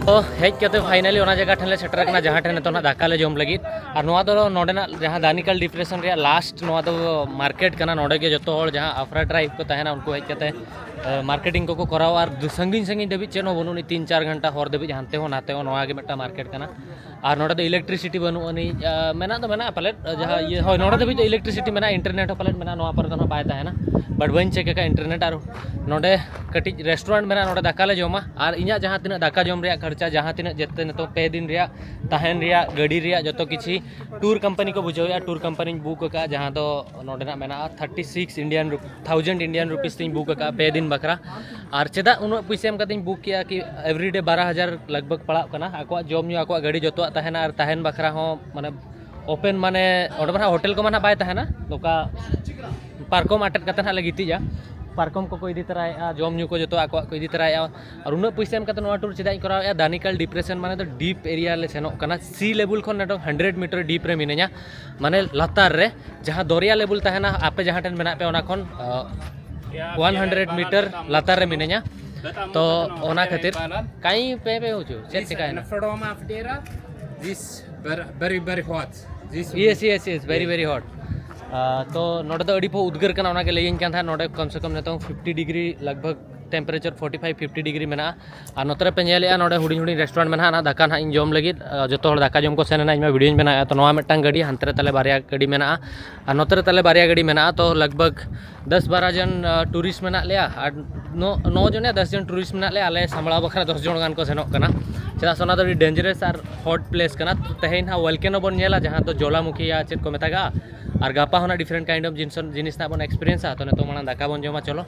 ᱛᱚ ᱦᱮᱡ ᱠᱟᱛᱮ finally ᱚᱱᱟ ᱡᱟᱭᱜᱟ ᱴᱷᱮᱱ ᱞᱮ ᱥᱮᱴᱮᱨ ᱟᱠᱟᱱᱟ, ᱡᱟᱦᱟᱸ ᱴᱷᱮᱱ ᱱᱤᱛᱚᱜ ᱱᱟᱜ ᱫᱟᱠᱟ ᱞᱮ ᱡᱚᱢ ᱞᱟᱹᱜᱤᱫ᱾ ᱟᱨ ᱱᱚᱣᱟ ᱫᱚ ᱱᱚᱰᱮᱱᱟᱜ ᱡᱟᱦᱟᱸ ᱫᱟᱱᱤᱠᱟᱞ ᱰᱤᱯᱨᱮᱥᱚᱱ ᱨᱮᱭᱟᱜ ᱞᱟᱥᱴ, ᱱᱚᱣᱟ ᱫᱚ ᱢᱟᱨᱠᱮᱴ ᱠᱟᱱᱟ᱾ ᱱᱚᱰᱮ ᱜᱮ ᱡᱚᱛᱚ ᱦᱚᱲ ᱡᱟᱦᱟᱸ ᱟᱯᱷᱨᱟ ᱴᱨᱟᱭᱤᱵᱽ ᱠᱚ ᱛᱟᱦᱮᱱᱟ, ᱩᱱᱠᱩ ᱦᱮᱡ ᱠᱟᱛᱮ ᱢᱟᱨᱠᱮᱴᱤᱝ ᱠᱚᱠᱚ ᱠᱚᱨᱟᱣᱟ᱾ ᱟᱨ ᱫᱩ- ᱥᱟᱺᱜᱤᱧ ᱥᱟᱺᱜᱤᱧ ᱫᱷᱟᱹᱵᱤᱡ ᱪᱮᱫ ᱦᱚᱸ ᱵᱟᱹᱱᱩᱜ ᱟᱹᱱᱤᱡ, ᱛᱤᱱ ᱪᱟᱨ ᱜᱷᱚᱱᱴᱟ ᱦᱚᱨ ᱫᱷᱟᱹᱵᱤᱡ ᱦᱟᱱᱛᱮ ᱦᱚᱸ ᱱᱟᱛᱮ ᱦᱚᱸ᱾ ᱱᱚᱣᱟ ᱜᱮ ᱢᱤᱫᱴᱟᱝ ᱢᱟᱨᱠᱮᱴ ᱠᱟᱱᱟ᱾ ᱟᱨ ᱱᱚᱰᱮ ᱫᱚ ᱤᱞᱮᱠᱴᱨᱤᱥᱤᱴᱤ ᱵᱟᱹᱱᱩᱜ ᱟᱹᱱᱤᱡ᱾ ᱟᱨ ᱢᱮᱱᱟᱜ ᱫᱚ ᱢᱮᱱᱟᱜᱼᱟ ᱯᱟᱞᱮᱫ, ᱡᱟᱦᱟᱸ ᱤᱭᱟᱹ, ᱦᱳᱭ, ᱱᱚᱰᱮ ᱫᱷᱟᱹᱵᱤᱡ ᱫᱚ ᱤᱞᱮᱠᱴᱨᱤᱥᱤᱴᱤ ᱢᱮᱱᱟᱜᱼᱟ, ᱤᱱᱴᱟᱨᱱᱮᱴ ᱦᱚᱸ ᱯᱟᱞᱮᱫ ᱢᱮᱱᱟᱜᱼᱟ, ᱱᱚᱣᱟ ᱯᱚᱨᱮ ᱫᱚ ᱱᱟᱦᱟᱜ ᱵᱟᱭ ᱛᱟᱦᱮᱱᱟ᱾ ᱵᱟᱴ ᱵᱟᱹᱧ ᱪᱮᱠ ᱟᱠᱟᱫᱼᱟ ᱤᱱᱴᱟᱨᱱᱮᱴ᱾ ᱟᱨ ᱱᱚᱰᱮ ᱠᱟᱹᱴᱤᱡ ᱨᱮᱥᱴᱩᱨᱮᱱᱴ ᱢᱮᱱᱟᱜᱼᱟ, ᱱᱚᱰᱮ ᱫᱟᱠᱟ ᱞᱮ ᱡᱚᱢᱟ᱾ ᱟᱨ ᱤᱧᱟᱹᱜ ᱡᱟᱦᱟᱸ ᱛᱤᱱᱟᱹᱜ ᱫᱟᱠᱟ ᱡᱚᱢ ᱨᱮᱭᱟᱜ ᱠᱷᱚᱨᱪᱟ, ᱡᱟᱦᱟᱸ ᱛᱤᱱᱟᱹᱜ ᱡᱮᱛᱮ ᱱᱤᱛᱚᱜ ᱯᱮ ᱫᱤᱱ ᱨᱮᱭᱟᱜ ᱛᱟᱦᱮᱱ ᱨᱮᱭᱟᱜ, ᱜᱟᱹᱰᱤ ᱨᱮᱭᱟᱜ ᱡᱚᱛᱚ ᱠᱤᱪᱷᱤ ᱴᱩᱨ ᱠᱳᱢᱯᱟᱱᱤ ᱠᱚ ᱵᱩᱡᱷᱟᱹᱣᱮᱫᱼᱟ᱾ ᱴᱩᱨ ᱠᱳᱢᱯᱟᱱᱤᱧ ᱵᱩᱠ ᱟᱠᱟᱫᱼᱟ, ᱡᱟᱦᱟᱸ ᱫᱚ ᱱᱚᱰᱮᱱᱟᱜ ᱢᱮᱱᱟᱜᱼᱟ ᱛᱷᱟᱨᱴᱤ ᱥᱤᱠᱥ ᱤᱱᱰᱤᱭᱟᱱ ᱨᱩᱯᱤ, ᱛᱷᱟᱣᱡᱮᱱᱰ ᱤᱱᱰᱤᱭᱟᱱ ᱨᱩᱯᱤᱥ ᱛᱤᱧ ᱵᱩᱠ ᱟᱠᱟᱫᱼᱟ ᱯᱮ ᱫᱤᱱ ᱵᱟᱠᱷᱨᱟ᱾ ᱟᱨ ᱪᱮᱫᱟᱜ ᱩᱱᱟᱹᱜ ᱯᱩᱭᱥᱟᱹ ᱮᱢ ᱠᱟᱛᱮᱧ ᱵᱩᱠ ᱠᱮᱜᱼᱟ ᱠᱤ ᱮᱵᱨᱤᱰᱮ ᱵᱟᱨᱚ ᱦᱟᱡᱟᱨ ᱞᱟᱜᱽ ᱵᱷᱟᱜᱽ ᱯᱟᱲᱟᱜ ᱠᱟᱱᱟ᱾ ᱟᱠᱚᱣᱟᱜ ᱡᱚᱢ ᱧᱩ, ᱟᱠᱚᱣᱟᱜ ᱜᱟᱹᱰᱤ ᱡᱚᱛᱚᱣᱟᱜ ᱛᱟᱦᱮᱱᱟ, ᱟᱨ ᱛᱟᱦᱮᱱ ᱵᱟᱠᱷᱨᱟ ᱦᱚᱸ ᱢᱟᱱᱮ ᱳᱯᱮᱱ, ᱢᱟᱱᱮ ᱚᱸᱰᱮ ᱢᱟ ᱱᱟᱦᱟᱜ ᱦᱳᱴᱮᱞ ᱠᱚᱢᱟ ᱱᱟᱦᱟᱜ ᱵᱟᱭ ᱛᱟᱦᱮᱱᱟ, ᱱᱚᱝᱠᱟ ᱯᱟᱨᱠᱚᱢ ᱟᱴᱮᱫ ᱠᱟᱛᱮ ᱱᱟᱦᱟᱜ ᱞᱮ ᱜᱤᱛᱤᱡᱼᱟ᱾ ᱯᱟᱨᱠᱚᱢ ᱠᱚᱠᱚ ᱤᱫᱤ ᱛᱚᱨᱟᱭᱮᱫᱼᱟ, ᱡᱚᱢ ᱧᱩ ᱠᱚ ᱡᱚᱛᱚ ᱟᱠᱚᱣᱟᱜ ᱠᱚ ᱤᱫᱤ ᱛᱚᱨᱟᱭᱮᱫᱼᱟ᱾ ᱟᱨ ᱩᱱᱟᱹᱜ ᱯᱩᱭᱥᱟᱹ ᱮᱢ ᱠᱟᱛᱮ ᱱᱚᱣᱟ ᱴᱩᱨ ᱪᱮᱫᱟᱜ ᱤᱧ ᱠᱚᱨᱟᱣᱮᱫᱼᱟ? ᱫᱟᱱᱤᱠᱟᱞ ᱰᱤᱯᱨᱮᱥᱚᱱ ᱢᱟᱱᱮ ᱫᱚ ᱰᱤᱯ ᱮᱨᱤᱭᱟ ᱞᱮ ᱥᱮᱱᱚᱜ ᱠᱟᱱᱟ, ᱥᱤ ᱞᱮᱵᱮᱞ ᱠᱷᱚᱱ ᱱᱤᱛᱚᱝ ᱦᱟᱱᱰᱨᱮᱰ ᱢᱤᱴᱟᱨ ᱰᱤᱯ ᱨᱮ ᱢᱤᱱᱟᱹᱧᱟ, ᱢᱟᱱᱮ ᱞᱟᱛᱟᱨ ᱨᱮ᱾ ᱡᱟᱦᱟᱸ ᱫᱚᱨᱭᱟ ᱞᱮᱵᱮᱞ ᱛᱟᱦᱮᱱᱟ ᱟᱯᱮ ᱡᱟᱦᱟᱸ ᱴᱷᱮᱱ ᱢᱮᱱᱟᱜ ᱯᱮᱭᱟ, ᱚᱱᱟ ᱠᱷᱚᱱ ᱳᱣᱟᱱ ᱦᱟᱱᱰᱨᱮᱰ ᱢᱤᱴᱟᱨ ᱞᱟᱛᱟᱨ ᱨᱮ ᱢᱤᱱᱟᱹᱧᱟ᱾ ᱛᱚ ᱚᱱᱟ ᱠᱷᱟᱹᱛᱤᱨ ᱠᱟᱹᱡ ᱯᱮ ᱯᱮ ᱦᱚᱪᱚ ᱪᱮᱫ ᱪᱤᱠᱟᱹᱭᱮᱱᱟ? From Afdera, this very, very, very hot. This Yes, yes, yes, very, very hot. ᱛᱚ ᱱᱚᱰᱮ ᱫᱚ ᱟᱹᱰᱤ ᱯᱚ ᱩᱫᱽᱜᱟᱹᱨ ᱠᱟᱱᱟ, ᱚᱱᱟᱜᱮ ᱞᱟᱹᱭᱟᱹᱧ ᱠᱟᱱ ᱛᱟᱦᱮᱸᱫ᱾ ᱱᱚᱰᱮ ᱠᱚᱢ ᱥᱮ ᱠᱚᱢ ᱱᱤᱛᱚᱝ ᱯᱷᱤᱯᱴᱤ ᱰᱤᱜᱽᱨᱤ ᱞᱟᱜᱽ ᱵᱷᱟᱜᱽ temperature forty five fifty degree ᱢᱮᱱᱟᱜᱼᱟ᱾ ᱟᱨ ᱱᱚᱛᱮ ᱨᱮ ᱯᱮ ᱧᱮᱞᱮᱫᱼᱟ, ᱱᱚᱰᱮ ᱦᱩᱰᱤᱧ ᱦᱩᱰᱤᱧ ᱨᱮᱥᱴᱩᱨᱮᱱᱴ ᱢᱮᱱᱟᱜᱼᱟ, ᱚᱱᱟ ᱫᱟᱠᱟ ᱱᱟᱦᱟᱜ ᱤᱧ ᱡᱚᱢ ᱞᱟᱹᱜᱤᱫ᱾ ᱟᱨ ᱡᱚᱛᱚ ᱦᱚᱲ ᱫᱟᱠᱟ ᱡᱚᱢ ᱠᱚ ᱥᱮᱱ ᱮᱱᱟ, ᱤᱧ ᱢᱟ ᱵᱷᱤᱰᱤᱭᱳᱧ ᱵᱮᱱᱟᱣᱮᱫᱼᱟ᱾ ᱛᱚ ᱱᱚᱣᱟ ᱢᱤᱫᱴᱟᱝ ᱜᱟᱹᱰᱤ, ᱦᱟᱱᱛᱮ ᱨᱮ ᱛᱟᱞᱮ ᱵᱟᱨᱭᱟ ᱜᱟᱹᱰᱤ ᱢᱮᱱᱟᱜᱼᱟ᱾ ᱟᱨ ᱱᱚᱛᱮ ᱨᱮ ᱛᱟᱞᱮ ᱵᱟᱨᱭᱟ ᱜᱟᱹᱰᱤ ᱢᱮᱱᱟᱜᱼᱟ᱾ ᱛᱚ ᱞᱟᱜᱽ ᱵᱷᱟᱜᱽ ᱫᱚᱥ ᱵᱟᱨᱚ ᱡᱚᱱ ᱴᱩᱨᱤᱥᱴ ᱢᱮᱱᱟᱜ ᱞᱮᱭᱟ᱾ ᱟᱨ ᱱᱚ ᱱᱚ ᱡᱚᱱ ᱭᱟ ᱫᱚᱥ ᱡᱚᱱ ᱴᱩᱨᱤᱥᱴ ᱢᱮᱱᱟᱜ ᱞᱮᱭᱟ᱾ ᱟᱞᱮ ᱥᱟᱢᱵᱲᱟᱣ ᱵᱟᱠᱷᱨᱟ ᱫᱚᱥ ᱡᱚᱱ ᱜᱟᱱ ᱠᱚ ᱥᱮᱱᱚᱜ ᱠᱟᱱᱟ, ᱪᱮᱫᱟᱜ ᱥᱮ ᱚᱱᱟ ᱫᱚ ᱟᱹᱰᱤ ᱰᱮᱧᱡᱟᱨᱟᱥ ᱟᱨ ᱦᱚᱴ ᱯᱞᱮᱥ ᱠᱟᱱᱟ᱾ ᱛᱮᱦᱮᱧ ᱱᱟᱦᱟᱜ ᱵᱷᱚᱞᱠᱮᱱᱳ ᱵᱚᱱ ᱧᱮᱞᱟ, ᱡᱟᱦᱟᱸ ᱫᱚ ᱡᱚᱞᱟᱢᱩᱠᱷᱤ ᱭᱟ ᱪᱮᱫ ᱠᱚ ᱢᱮᱛᱟᱜᱼᱟ᱾ ᱟᱨ ᱜᱟᱯᱟ ᱦᱚᱸ ᱱᱟᱦᱟᱜ ᱰᱤᱯᱷᱟᱨᱮᱱᱴ ᱠᱟᱭᱤᱱᱰ ᱚᱯᱷ ᱡᱤᱱᱤᱥ ᱡᱤᱱᱤᱥ ᱱᱟᱦᱟᱜ ᱵᱚᱱ ᱮᱠᱥᱯᱤᱨᱤᱭᱮᱱᱥᱟ᱾ ᱛᱚ ᱱᱤᱛᱚᱜ ᱢᱟᱲᱟᱝ ᱫᱟᱠᱟ ᱵᱚᱱ ᱡᱚᱢᱟ, ᱪᱚᱞᱚ᱾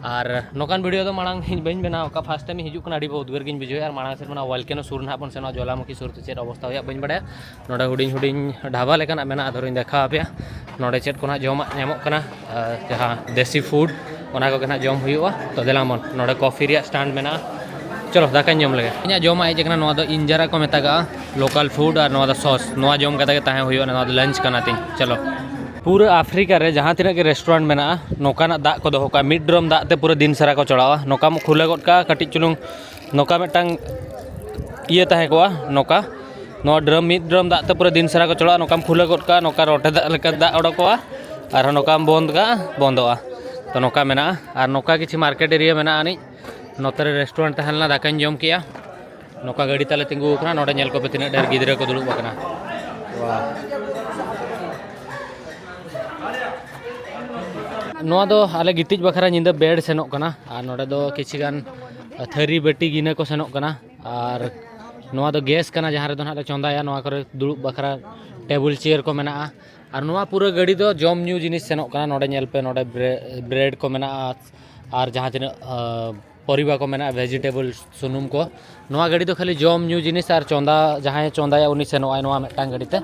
ᱟᱨ ᱱᱚᱝᱠᱟᱱ ᱵᱷᱤᱰᱤᱭᱳ ᱫᱚ ᱢᱟᱲᱟᱝ ᱤᱧ ᱵᱟᱹᱧ ᱵᱮᱱᱟᱣ ᱟᱠᱟᱫᱼᱟ, ᱯᱷᱟᱥᱴ ᱴᱟᱭᱤᱢ ᱤᱧ ᱦᱤᱡᱩᱜ ᱠᱟᱱᱟ, ᱟᱹᱰᱤ ᱵᱚᱦᱩ ᱩᱫᱽᱜᱟᱹᱨ ᱜᱤᱧ ᱵᱩᱡᱷᱟᱹᱣᱮᱫᱼᱟ᱾ ᱟᱨ ᱢᱟᱲᱟᱝ ᱥᱮᱨᱢᱟ ᱱᱚᱣᱟ ᱵᱷᱚᱞᱠᱮᱱᱳ ᱥᱩᱨ ᱱᱟᱦᱟᱜ ᱵᱚᱱ ᱥᱮᱱᱚᱜᱼᱟ, ᱡᱚᱞᱟᱢᱩᱠᱷᱤ ᱥᱩᱨ ᱛᱮ ᱪᱮᱫ ᱚᱵᱚᱥᱛᱟ ᱦᱩᱭᱩᱜᱼᱟ ᱵᱟᱹᱧ ᱵᱟᱲᱟᱭᱟ᱾ ᱱᱚᱰᱮ ᱦᱩᱰᱤᱧ ᱦᱩᱰᱤᱧ ᱰᱷᱟᱵᱟ ᱞᱮᱠᱟᱱᱟᱜ ᱢᱮᱱᱟᱜᱼᱟ, ᱟᱫᱚᱧ ᱫᱮᱠᱷᱟᱣ ᱟᱯᱮᱭᱟ᱾ ᱱᱚᱰᱮ ᱪᱮᱫ ᱠᱚ ᱱᱟᱦᱟᱜ ᱡᱚᱢᱟᱜ ᱧᱟᱢᱚᱜ ᱠᱟᱱᱟ, ᱟᱨ ᱡᱟᱦᱟᱸ ᱫᱮᱥᱤ ᱯᱷᱩᱰ, ᱚᱱᱟ ᱠᱚᱜᱮ ᱱᱟᱦᱟᱜ ᱡᱚᱢ ᱦᱩᱭᱩᱜᱼᱟ᱾ ᱛᱚ ᱫᱮᱞᱟ ᱵᱚᱱ, ᱱᱚᱰᱮ ᱠᱚᱯᱷᱤ ᱨᱮᱭᱟᱜ ᱥᱴᱟᱱᱰ ᱢᱮᱱᱟᱜᱼᱟ᱾ ᱪᱚᱞᱚ ᱫᱟᱠᱟᱧ ᱡᱚᱢ ᱞᱮᱜᱮ᱾ ᱤᱧᱟᱹᱜ ᱡᱚᱢᱟᱜ ᱦᱮᱡ ᱟᱠᱟᱱᱟ, ᱱᱚᱣᱟ ᱫᱚ ᱤᱱᱡᱟᱨᱟ ᱠᱚ ᱢᱮᱛᱟᱜᱟᱜᱼᱟ, ᱞᱳᱠᱟᱞ ᱯᱷᱩᱰ, ᱟᱨ ᱱᱚᱣᱟ ᱫᱚ ᱥᱚᱥ᱾ ᱱᱚᱣᱟ ᱡᱚᱢ ᱠᱟᱛᱮ ᱜᱮ ᱛᱟᱦᱮᱸ ᱦᱩᱭᱩᱜᱼᱟ, ᱱᱚᱣᱟ ᱫᱚ ᱞᱟᱧᱪ ᱠᱟᱱᱟ ᱛᱤᱧ᱾ ᱪᱚᱞᱚ᱾ ᱯᱩᱨᱟᱹ ᱟᱯᱷᱨᱤᱠᱟ ᱨᱮ ᱡᱟᱦᱟᱸ ᱛᱤᱱᱟᱹᱜ ᱜᱮ ᱨᱮᱥᱴᱩᱨᱮᱱᱴ ᱢᱮᱱᱟᱜᱼᱟ, ᱱᱚᱝᱠᱟᱱᱟᱜ ᱫᱟᱜ ᱠᱚ ᱫᱚᱦᱚ ᱠᱟᱜᱼᱟ᱾ ᱢᱤᱫ ᱰᱨᱚᱢ ᱫᱟᱜ ᱛᱮ ᱯᱩᱨᱟᱹ ᱫᱤᱱ ᱥᱟᱨᱟ ᱠᱚ ᱪᱟᱞᱟᱣᱟ᱾ ᱱᱚᱝᱠᱟᱢ ᱠᱷᱩᱞᱟᱹ ᱜᱚᱫ ᱠᱟᱜᱼᱟ, ᱠᱟᱹᱴᱤᱡ ᱪᱩᱞᱩᱝ ᱱᱚᱝᱠᱟ ᱢᱤᱫᱴᱟᱝ ᱤᱭᱟᱹ ᱛᱟᱦᱮᱸ ᱠᱚᱜᱼᱟ ᱱᱚᱝᱠᱟ᱾ ᱱᱚᱣᱟ ᱰᱨᱟᱢ, ᱢᱤᱫ ᱰᱨᱟᱢ ᱫᱟᱜ ᱛᱮ ᱯᱩᱨᱟᱹ ᱫᱤᱱ ᱥᱟᱨᱟ ᱠᱚ ᱪᱚᱲᱟᱜᱼᱟ᱾ ᱱᱚᱝᱠᱟᱢ ᱠᱷᱩᱞᱟᱹᱣ ᱜᱚᱫ ᱠᱟᱜᱼᱟ, ᱱᱚᱝᱠᱟ ᱨᱚᱴᱮ ᱫᱟᱜ ᱞᱮᱠᱟ ᱫᱟᱜ ᱚᱰᱚᱠᱚᱜᱼᱟ, ᱟᱨᱦᱚᱸ ᱱᱚᱝᱠᱟᱢ ᱵᱚᱱᱫ ᱠᱟᱜᱼᱟ, ᱵᱚᱱᱫᱚᱜᱼᱟ᱾ ᱛᱚ ᱱᱚᱝᱠᱟ ᱢᱮᱱᱟᱜᱼᱟ᱾ ᱟᱨ ᱱᱚᱝᱠᱟ ᱠᱤᱪᱷᱩ ᱢᱟᱨᱠᱮᱴ ᱮᱨᱤᱭᱟ ᱢᱮᱱᱟᱜᱼᱟ ᱟᱹᱱᱤᱡ᱾ ᱱᱚᱛᱮ ᱨᱮ ᱨᱮᱥᱴᱩᱨᱮᱱᱴ ᱛᱟᱦᱮᱸ ᱞᱮᱱᱟ, ᱫᱟᱠᱟᱧ ᱡᱚᱢ ᱠᱮᱜᱼᱟ᱾ ᱱᱚᱝᱠᱟ ᱜᱟᱹᱰᱤ ᱛᱟᱞᱮ ᱛᱤᱸᱜᱩ ᱟᱠᱟᱱᱟ, ᱱᱚᱰᱮ ᱧᱮᱞ ᱠᱚᱯᱮ ᱛᱤᱱᱟᱹᱜ ᱰᱷᱮᱨ ᱜᱤᱫᱽᱨᱟᱹ ᱠᱚ ᱫᱩᱲᱩᱵ ᱟᱠᱟᱱᱟ᱾ ᱣᱟᱦ᱾ ᱱᱚᱣᱟ ᱫᱚ ᱟᱞᱮ ᱜᱤᱛᱤᱡ ᱵᱟᱠᱷᱨᱟ ᱧᱤᱫᱟᱹ ᱵᱮᱰ ᱥᱮᱱᱚᱜ ᱠᱟᱱᱟ, ᱟᱨ ᱱᱚᱰᱮ ᱫᱚ ᱠᱤᱪᱷᱤ ᱜᱟᱱ ᱛᱷᱟᱹᱨᱤ ᱵᱟᱹᱴᱤ ᱜᱤᱱᱟᱹ ᱠᱚ ᱥᱮᱱᱚᱜ ᱠᱟᱱᱟ᱾ ᱟᱨ ᱱᱚᱣᱟ ᱫᱚ ᱜᱮᱥ ᱠᱟᱱᱟ, ᱡᱟᱦᱟᱸ ᱨᱮᱫᱚ ᱱᱟᱦᱟᱜ ᱞᱮ ᱪᱚᱸᱫᱟᱭᱟ᱾ ᱱᱚᱣᱟ ᱠᱚᱨᱮ ᱫᱩᱲᱩᱵ ᱵᱟᱠᱷᱨᱟ ᱴᱮᱵᱩᱞ ᱪᱮᱭᱟᱨ ᱠᱚ ᱢᱮᱱᱟᱜᱼᱟ᱾ ᱟᱨ ᱱᱚᱣᱟ ᱯᱩᱨᱟᱹ ᱜᱟᱹᱰᱤ ᱫᱚ ᱡᱚᱢ ᱧᱩ ᱡᱤᱱᱤᱥ ᱥᱮᱱᱚᱜ ᱠᱟᱱᱟ᱾ ᱱᱚᱰᱮ ᱧᱮᱞ ᱯᱮ, ᱱᱚᱰᱮ ᱵᱨᱮ-, ᱵᱨᱮᱰ ᱠᱚ ᱢᱮᱱᱟᱜᱼᱟ, ᱟᱨ ᱡᱟᱦᱟᱸ ᱛᱤᱱᱟᱹᱜ, ᱟᱸ, ᱯᱚᱨᱤᱵᱟ ᱠᱚ ᱢᱮᱱᱟᱜᱼᱟ, ᱵᱷᱮᱡᱤᱴᱮᱵᱚᱞ, ᱥᱩᱱᱩᱢ ᱠᱚ᱾ ᱱᱚᱣᱟ ᱜᱟᱹᱰᱤ ᱫᱚ ᱠᱷᱟᱹᱞᱤ ᱡᱚᱢ ᱧᱩ ᱡᱤᱱᱤᱥ ᱟᱨ ᱪᱚᱸᱫᱟ, ᱡᱟᱦᱟᱸᱭ ᱪᱚᱸᱫᱟᱭᱟ ᱩᱱᱤ ᱥᱮᱱᱚᱜᱼᱟᱭ ᱱᱚᱣᱟ ᱢᱤᱫᱴᱟᱝ ᱜᱟᱹᱰᱤ ᱛᱮ᱾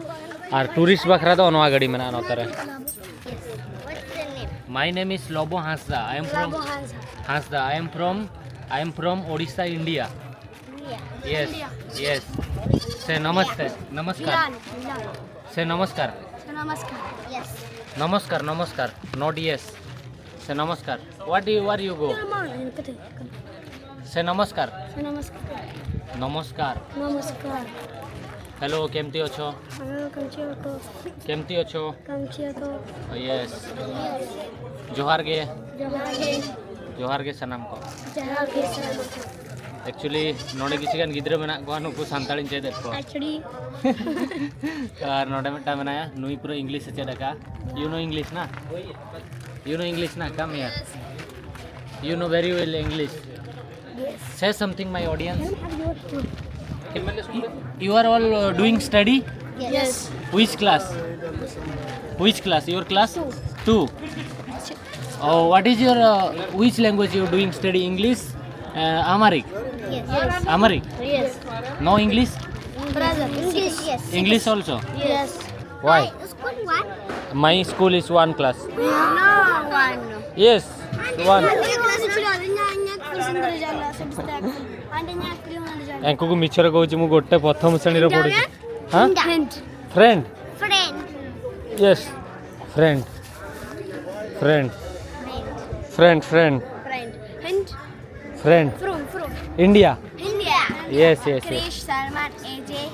ᱟᱨ ᱴᱩᱨᱤᱥᱴ ᱵᱟᱠᱷᱨᱟ ᱫᱚ ᱱᱚᱣᱟ ᱜᱟᱹᱰᱤ ᱢᱮᱱᱟᱜᱼᱟ ᱱᱚᱛᱮ ᱨᱮ᱾ What's the name? My name is Lobo Hasda. I am from Lobo Hasda. Hasda. I am from I am from Odisha, India. India. Yes. Yes. Say namaste. Namaskar. Milan. Milan. Say namaskar. Namaskar. Yes. Namaskar, namaskar. Not yes. Say namaskar. What do you, where you go? Say namaskar. Namaskar. Namaskar. Namaskar. Hello, କେମିତି ଅଛ? Hello, କେମିତି ଅଛ? କେମିତି ଅଛ? କେମିତି ଅଛ? Yes. ᱡᱚᱦᱟᱨ ᱜᱮ᱾ ᱡᱚᱦᱟᱨ ᱜᱮ᱾ ᱡᱚᱦᱟᱨ ᱜᱮ ᱥᱟᱱᱟᱢ ᱠᱚ᱾ ᱡᱚᱦᱟᱨ ᱜᱮ ᱥᱟᱱᱟᱢ ᱠᱚ᱾ Actually, ᱱᱚᱰᱮ ᱠᱤᱪᱷᱤ ᱜᱟᱱ ᱜᱤᱫᱽᱨᱟᱹ ᱢᱮᱱᱟᱜ ᱠᱚᱣᱟ, ᱱᱩᱠᱩ ᱥᱟᱱᱛᱟᱲᱤᱧ ᱪᱮᱫ ᱮᱫ ᱠᱚᱣᱟ᱾ Actually, ᱟᱨ ᱱᱚᱰᱮ ᱢᱤᱫᱴᱟᱝ ᱢᱮᱱᱟᱭᱟ, ᱱᱩᱭ ᱯᱩᱨᱟᱹ ᱤᱝᱞᱤᱥ ᱮ ᱪᱮᱫ ᱟᱠᱟᱫᱼᱟ᱾ You know English ᱱᱟ? You know English ᱱᱟ? Come here. You know very well English. Say something, my audience. You are all uh, doing study? Yes. Which class? Which class? Your class? Two. Oh, what is your uh, which language you doing study? English? Uh, Amharic? Yes. Amharic? Yes. No English? Brother, English. Yes. English also? Yes. Why? School one? My school is one class. No, one. Yes, one. Class ଥିଲା, አንደኛ ክፍል ስንት ልጅ አለ? ስድስት ክፍል። አንደኛ ክፍል የሆነ ልጅ አለ። ୟାଙ୍କୁ ମିଛରେ କହୁଛି, ମୁଁ ଗୋଟେ ପ୍ରଥମ ଶ୍ରେଣୀରେ ପଢୁଛି। ହଁ? Friend. Friend? Friend. Yes. Friend. Friend. Friend, friend. Friend. Friend. Friend. From, from. India. India. Yes, yes, yes. Krish, Salman, A J.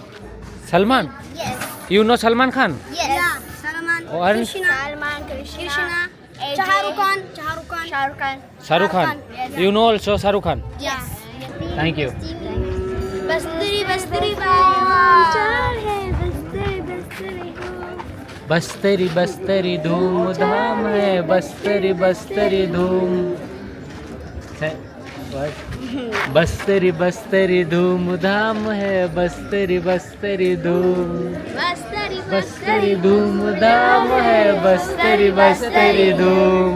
Salman? Yes. You know Salman Khan? Yes. Yeah, Salman. Oh, and Krishna. Salman, Krishna. Krishna. A J. Shah Rukh Khan. Shah Rukh Khan. Shah Rukh Khan. Shah Rukh Khan. Yes. You know also Shah Rukh Khan? Yes. Thank you. बस्तरी बस्तरी धूम मचाए है, बस्तरी बस्तरी धूम। बस्तरी बस्तरी धूमधाम है, बस्तरी बस्तरी धूम है। बस। बस्तरी बस्तरी धूमधाम है, बस्तरी बस्तरी धूम। बस्तरी बस्तरी धूमधाम है, बस्तरी बस्तरी धूम।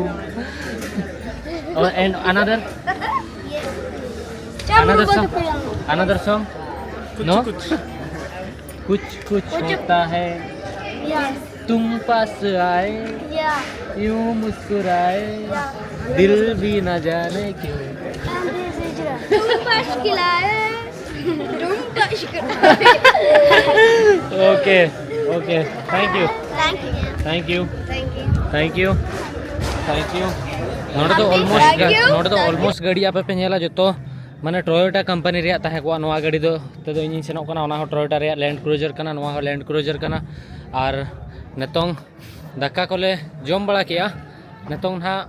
और and another, another song, another song. No? कुछ कुछ होता है, तुम पास आए, यूं मुस्कुराए, दिल भी ना जाने क्यों. तुम पास खिलाए, तुम पास खिलाए. Okay, okay. Thank you. Thank you. Thank you. Thank you. Thank you. Thank you. ᱱᱚᱰᱮ ᱫᱚ almost ᱜᱟ- ᱱᱚᱰᱮ ᱫᱚ almost ᱜᱟᱹᱰᱤ ᱟᱯᱮ ᱯᱮ ᱧᱮᱞᱟ ᱡᱚᱛᱚ, ᱢᱟᱱᱮ Toyota company ᱨᱮᱭᱟᱜ ᱛᱟᱦᱮᱸ ᱠᱚᱜᱼᱟ ᱱᱚᱣᱟ ᱜᱟᱹᱰᱤ ᱫᱚ᱾ ᱛᱮᱫᱚ ᱤᱧᱤᱧ ᱥᱮᱱᱚᱜ ᱠᱟᱱᱟ, ᱚᱱᱟ ᱦᱚᱸ Toyota ᱨᱮᱭᱟᱜ Land Cruiser ᱠᱟᱱᱟ, ᱱᱚᱣᱟ ᱦᱚᱸ Land Cruiser ᱠᱟᱱᱟ᱾ ᱟᱨ ᱱᱤᱛᱚᱝ ᱫᱟᱠᱟ ᱠᱚᱞᱮ ᱡᱚᱢ ᱵᱟᱲᱟ ᱠᱮᱜᱼᱟ᱾ ᱱᱤᱛᱚᱝ ᱱᱟᱦᱟᱜ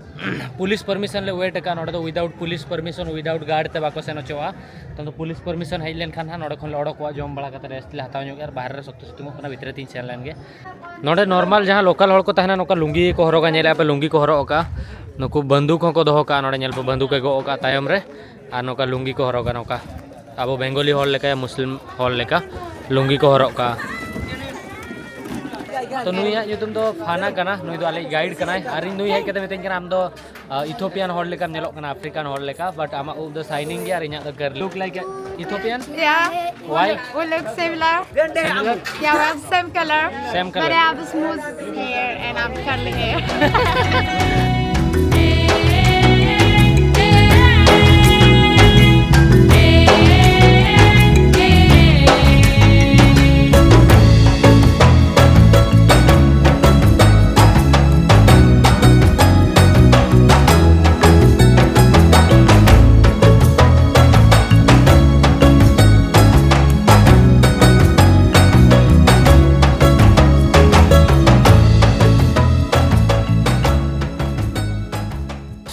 ᱯᱩᱞᱤᱥ permission ᱞᱮ wait ᱟᱠᱟᱫᱼᱟ᱾ ᱱᱚᱰᱮ ᱫᱚ without police permission, without guard ᱛᱮ ᱵᱟᱠᱚ ᱥᱮᱱ ᱦᱚᱪᱚᱣᱟᱜᱼᱟ᱾ ᱱᱤᱛᱚᱝ ᱫᱚ ᱯᱩᱞᱤᱥ permission ᱦᱮᱡ ᱞᱮᱱᱠᱷᱟᱱ ᱱᱟᱦᱟᱜ ᱱᱚᱰᱮ ᱠᱷᱚᱱ ᱞᱮ ᱚᱰᱚᱠᱚᱜᱼᱟ, ᱡᱚᱢ ᱵᱟᱲᱟ ᱠᱟᱛᱮ rest ᱞᱮ ᱦᱟᱛᱟᱣ ᱧᱚᱜ ᱜᱮᱭᱟ᱾ ᱟᱨ ᱵᱟᱦᱨᱮ ᱨᱮ ᱥᱚᱠᱛᱚ ᱥᱤᱛᱩᱝᱚᱜ ᱠᱟᱱᱟ, ᱵᱷᱤᱛᱨᱤ ᱛᱤᱧ ᱥᱮᱱ ᱞᱮᱱ ᱜᱮ᱾ ᱱᱚᱰᱮ normal ᱡᱟᱦᱟᱸ local ᱦᱚᱲ ᱠᱚ ᱛᱟᱦᱮᱱᱟ, ᱱᱚᱝᱠᱟ ᱞᱩᱝᱜᱤ ᱜᱮᱠᱚ ᱦᱚᱨᱚᱜᱟ, ᱧᱮᱞᱮᱫᱼᱟ ᱯᱮ, ᱞᱩᱝᱜᱤ ᱠᱚ ᱦᱚᱨᱚᱜ ᱟᱠᱟᱫᱼᱟ᱾ ᱱᱩᱠᱩ ᱵᱟᱱᱫᱩᱠ ᱦᱚᱸᱠᱚ ᱫᱚᱦᱚ ᱠᱟᱜᱼᱟ, ᱱᱚᱰᱮ ᱧᱮᱞ ᱯᱮ, ᱵᱟᱱᱫᱩᱠ ᱮ ᱜᱚᱜ ᱟᱠᱟᱫᱼᱟ ᱛᱟᱭᱚᱢ ᱨᱮ᱾ ᱟᱨ ᱱᱚᱝᱠᱟ ᱞᱩᱝᱜᱤ ᱠᱚ ᱦᱚᱨᱚᱜᱟ, ᱱᱚᱝᱠᱟ ᱟᱵᱚ ᱵᱮᱝᱜᱚᱞᱤ ᱦᱚᱲ ᱞᱮᱠᱟ, ᱢᱩᱥᱞᱤᱢ ᱦᱚᱲ ᱞᱮᱠᱟ ᱞᱩᱝᱜᱤ ᱠᱚ ᱦᱚᱨᱚᱜ ᱠᱟᱜᱼᱟ᱾ ᱛᱚ ᱱᱩᱭᱟᱜ ᱧᱩᱛᱩᱢ ᱫᱚ ᱯᱷᱟᱱᱟ ᱠᱟᱱᱟ, ᱱᱩᱭ ᱫᱚ ᱟᱞᱮᱭᱤᱡ guide ᱠᱟᱱᱟᱭ᱾ ᱟᱨ ᱤᱧ ᱱᱩᱭ ᱦᱮᱡ ᱠᱟᱛᱮ ᱢᱤᱛᱟᱹᱧ ᱠᱟᱱᱟ, "ᱟᱢ ᱫᱚ ᱟᱸ, Ethiopian ᱦᱚᱲ ᱞᱮᱠᱟᱢ ᱧᱮᱞᱚᱜ ᱠᱟᱱᱟ, African ᱦᱚᱲ ᱞᱮᱠᱟ, but ᱟᱢᱟᱜ ᱩᱵ ᱫᱚ shining ᱜᱮᱭᱟ ᱟᱨ ᱤᱧᱟᱹᱜ ᱫᱚ curly." Look like Ethiopian? Yeah. Why? We look similar. Similar? Yeah, we have same color. Same color. But I have smooth hair and I have curly hair.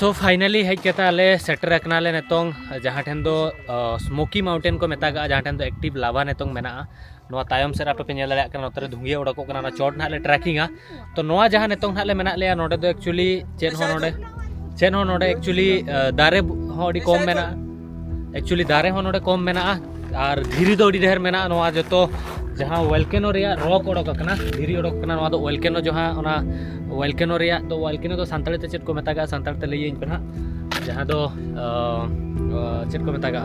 ᱛᱚ finally ᱦᱮᱡ ᱠᱟᱛᱮ ᱟᱞᱮ ᱥᱮᱴᱮᱨ ᱟᱠᱟᱱᱟᱞᱮ ᱱᱤᱛᱚᱝ ᱡᱟᱦᱟᱸ ᱴᱷᱮᱱ ᱫᱚ ᱥᱢᱳᱠᱤ ᱢᱟᱣᱩᱱᱴᱮᱱ ᱠᱚ ᱢᱮᱛᱟᱜᱟᱜᱼᱟ, ᱡᱟᱦᱟᱸ ᱴᱷᱮᱱ ᱫᱚ ᱮᱠᱴᱤᱵᱷ ᱞᱟᱵᱷᱟ ᱱᱤᱛᱚᱝ ᱢᱮᱱᱟᱜᱼᱟ᱾ ᱱᱚᱣᱟ ᱛᱟᱭᱚᱢ ᱥᱮᱫ ᱟᱯᱮ ᱯᱮ ᱧᱮᱞ ᱫᱟᱲᱮᱭᱟᱜ ᱠᱟᱱᱟ, ᱱᱚᱛᱮ ᱨᱮ ᱫᱷᱩᱸᱜᱤᱭᱟᱹ ᱚᱰᱚᱠᱚᱜ ᱠᱟᱱᱟ, ᱚᱱᱟ ᱪᱚᱴ ᱱᱟᱦᱟᱜ ᱞᱮ ᱴᱨᱮᱠᱤᱝᱟ᱾ ᱛᱚ ᱱᱚᱣᱟ ᱡᱟᱦᱟᱸ ᱱᱤᱛᱚᱝ ᱱᱟᱦᱟᱜ ᱞᱮ ᱢᱮᱱᱟᱜ ᱞᱮᱭᱟ, ᱱᱚᱰᱮ ᱫᱚ ᱮᱠᱪᱩᱭᱮᱞᱤ ᱪᱮᱫ ᱦᱚᱸ ᱱᱚᱰᱮ ᱪᱮᱫ ᱦᱚᱸ ᱱᱚᱰᱮ ᱮᱠᱪᱩᱭᱮᱞᱤ ᱫᱟᱨᱮ ᱦᱚᱸ ᱟᱹᱰᱤ ᱠᱚᱢ ᱢᱮᱱᱟᱜᱼᱟ᱾ ᱮᱠᱪᱩᱭᱮᱞᱤ ᱫᱟᱨᱮ ᱦᱚᱸ ᱱᱚᱰᱮ ᱠᱚᱢ ᱢᱮᱱᱟᱜᱼᱟ ᱟᱨ ᱫᱷᱤᱨᱤ ᱫᱚ ᱟᱹᱰᱤ ᱰᱷᱮᱨ ᱢᱮᱱᱟᱜᱼᱟ᱾ ᱱᱚᱣᱟ ᱡᱚᱛᱚ ᱡᱟᱦᱟᱸ ᱵᱷᱚᱞᱠᱮᱱᱳ ᱨᱮᱭᱟᱜ ᱨᱚᱠ ᱚᱰᱚᱠ ᱟᱠᱟᱱᱟ, ᱫᱷᱤᱨᱤ ᱚᱰᱚᱠ ᱟᱠᱟᱱᱟ, ᱱᱚᱣᱟ ᱫᱚ ᱵᱷᱚᱞᱠᱮᱱᱳ, ᱡᱟᱦᱟᱸ ᱚᱱᱟ ᱵᱷᱚᱞᱠᱮᱱᱳ ᱨᱮᱭᱟᱜ ᱫᱚ, ᱵᱷᱚᱞᱠᱮᱱᱳ ᱫᱚ ᱥᱟᱱᱛᱟᱲᱤ ᱛᱮ ᱪᱮᱫ ᱠᱚ ᱢᱮᱛᱟᱜᱼᱟ, ᱥᱟᱱᱛᱟᱲ ᱛᱮ ᱞᱟᱹᱭᱟᱹᱧ ᱯᱮ ᱱᱟᱦᱟᱜ, ᱡᱟᱦᱟᱸ ᱫᱚ ᱪᱮᱫ ᱠᱚ ᱢᱮᱛᱟᱜᱼᱟ,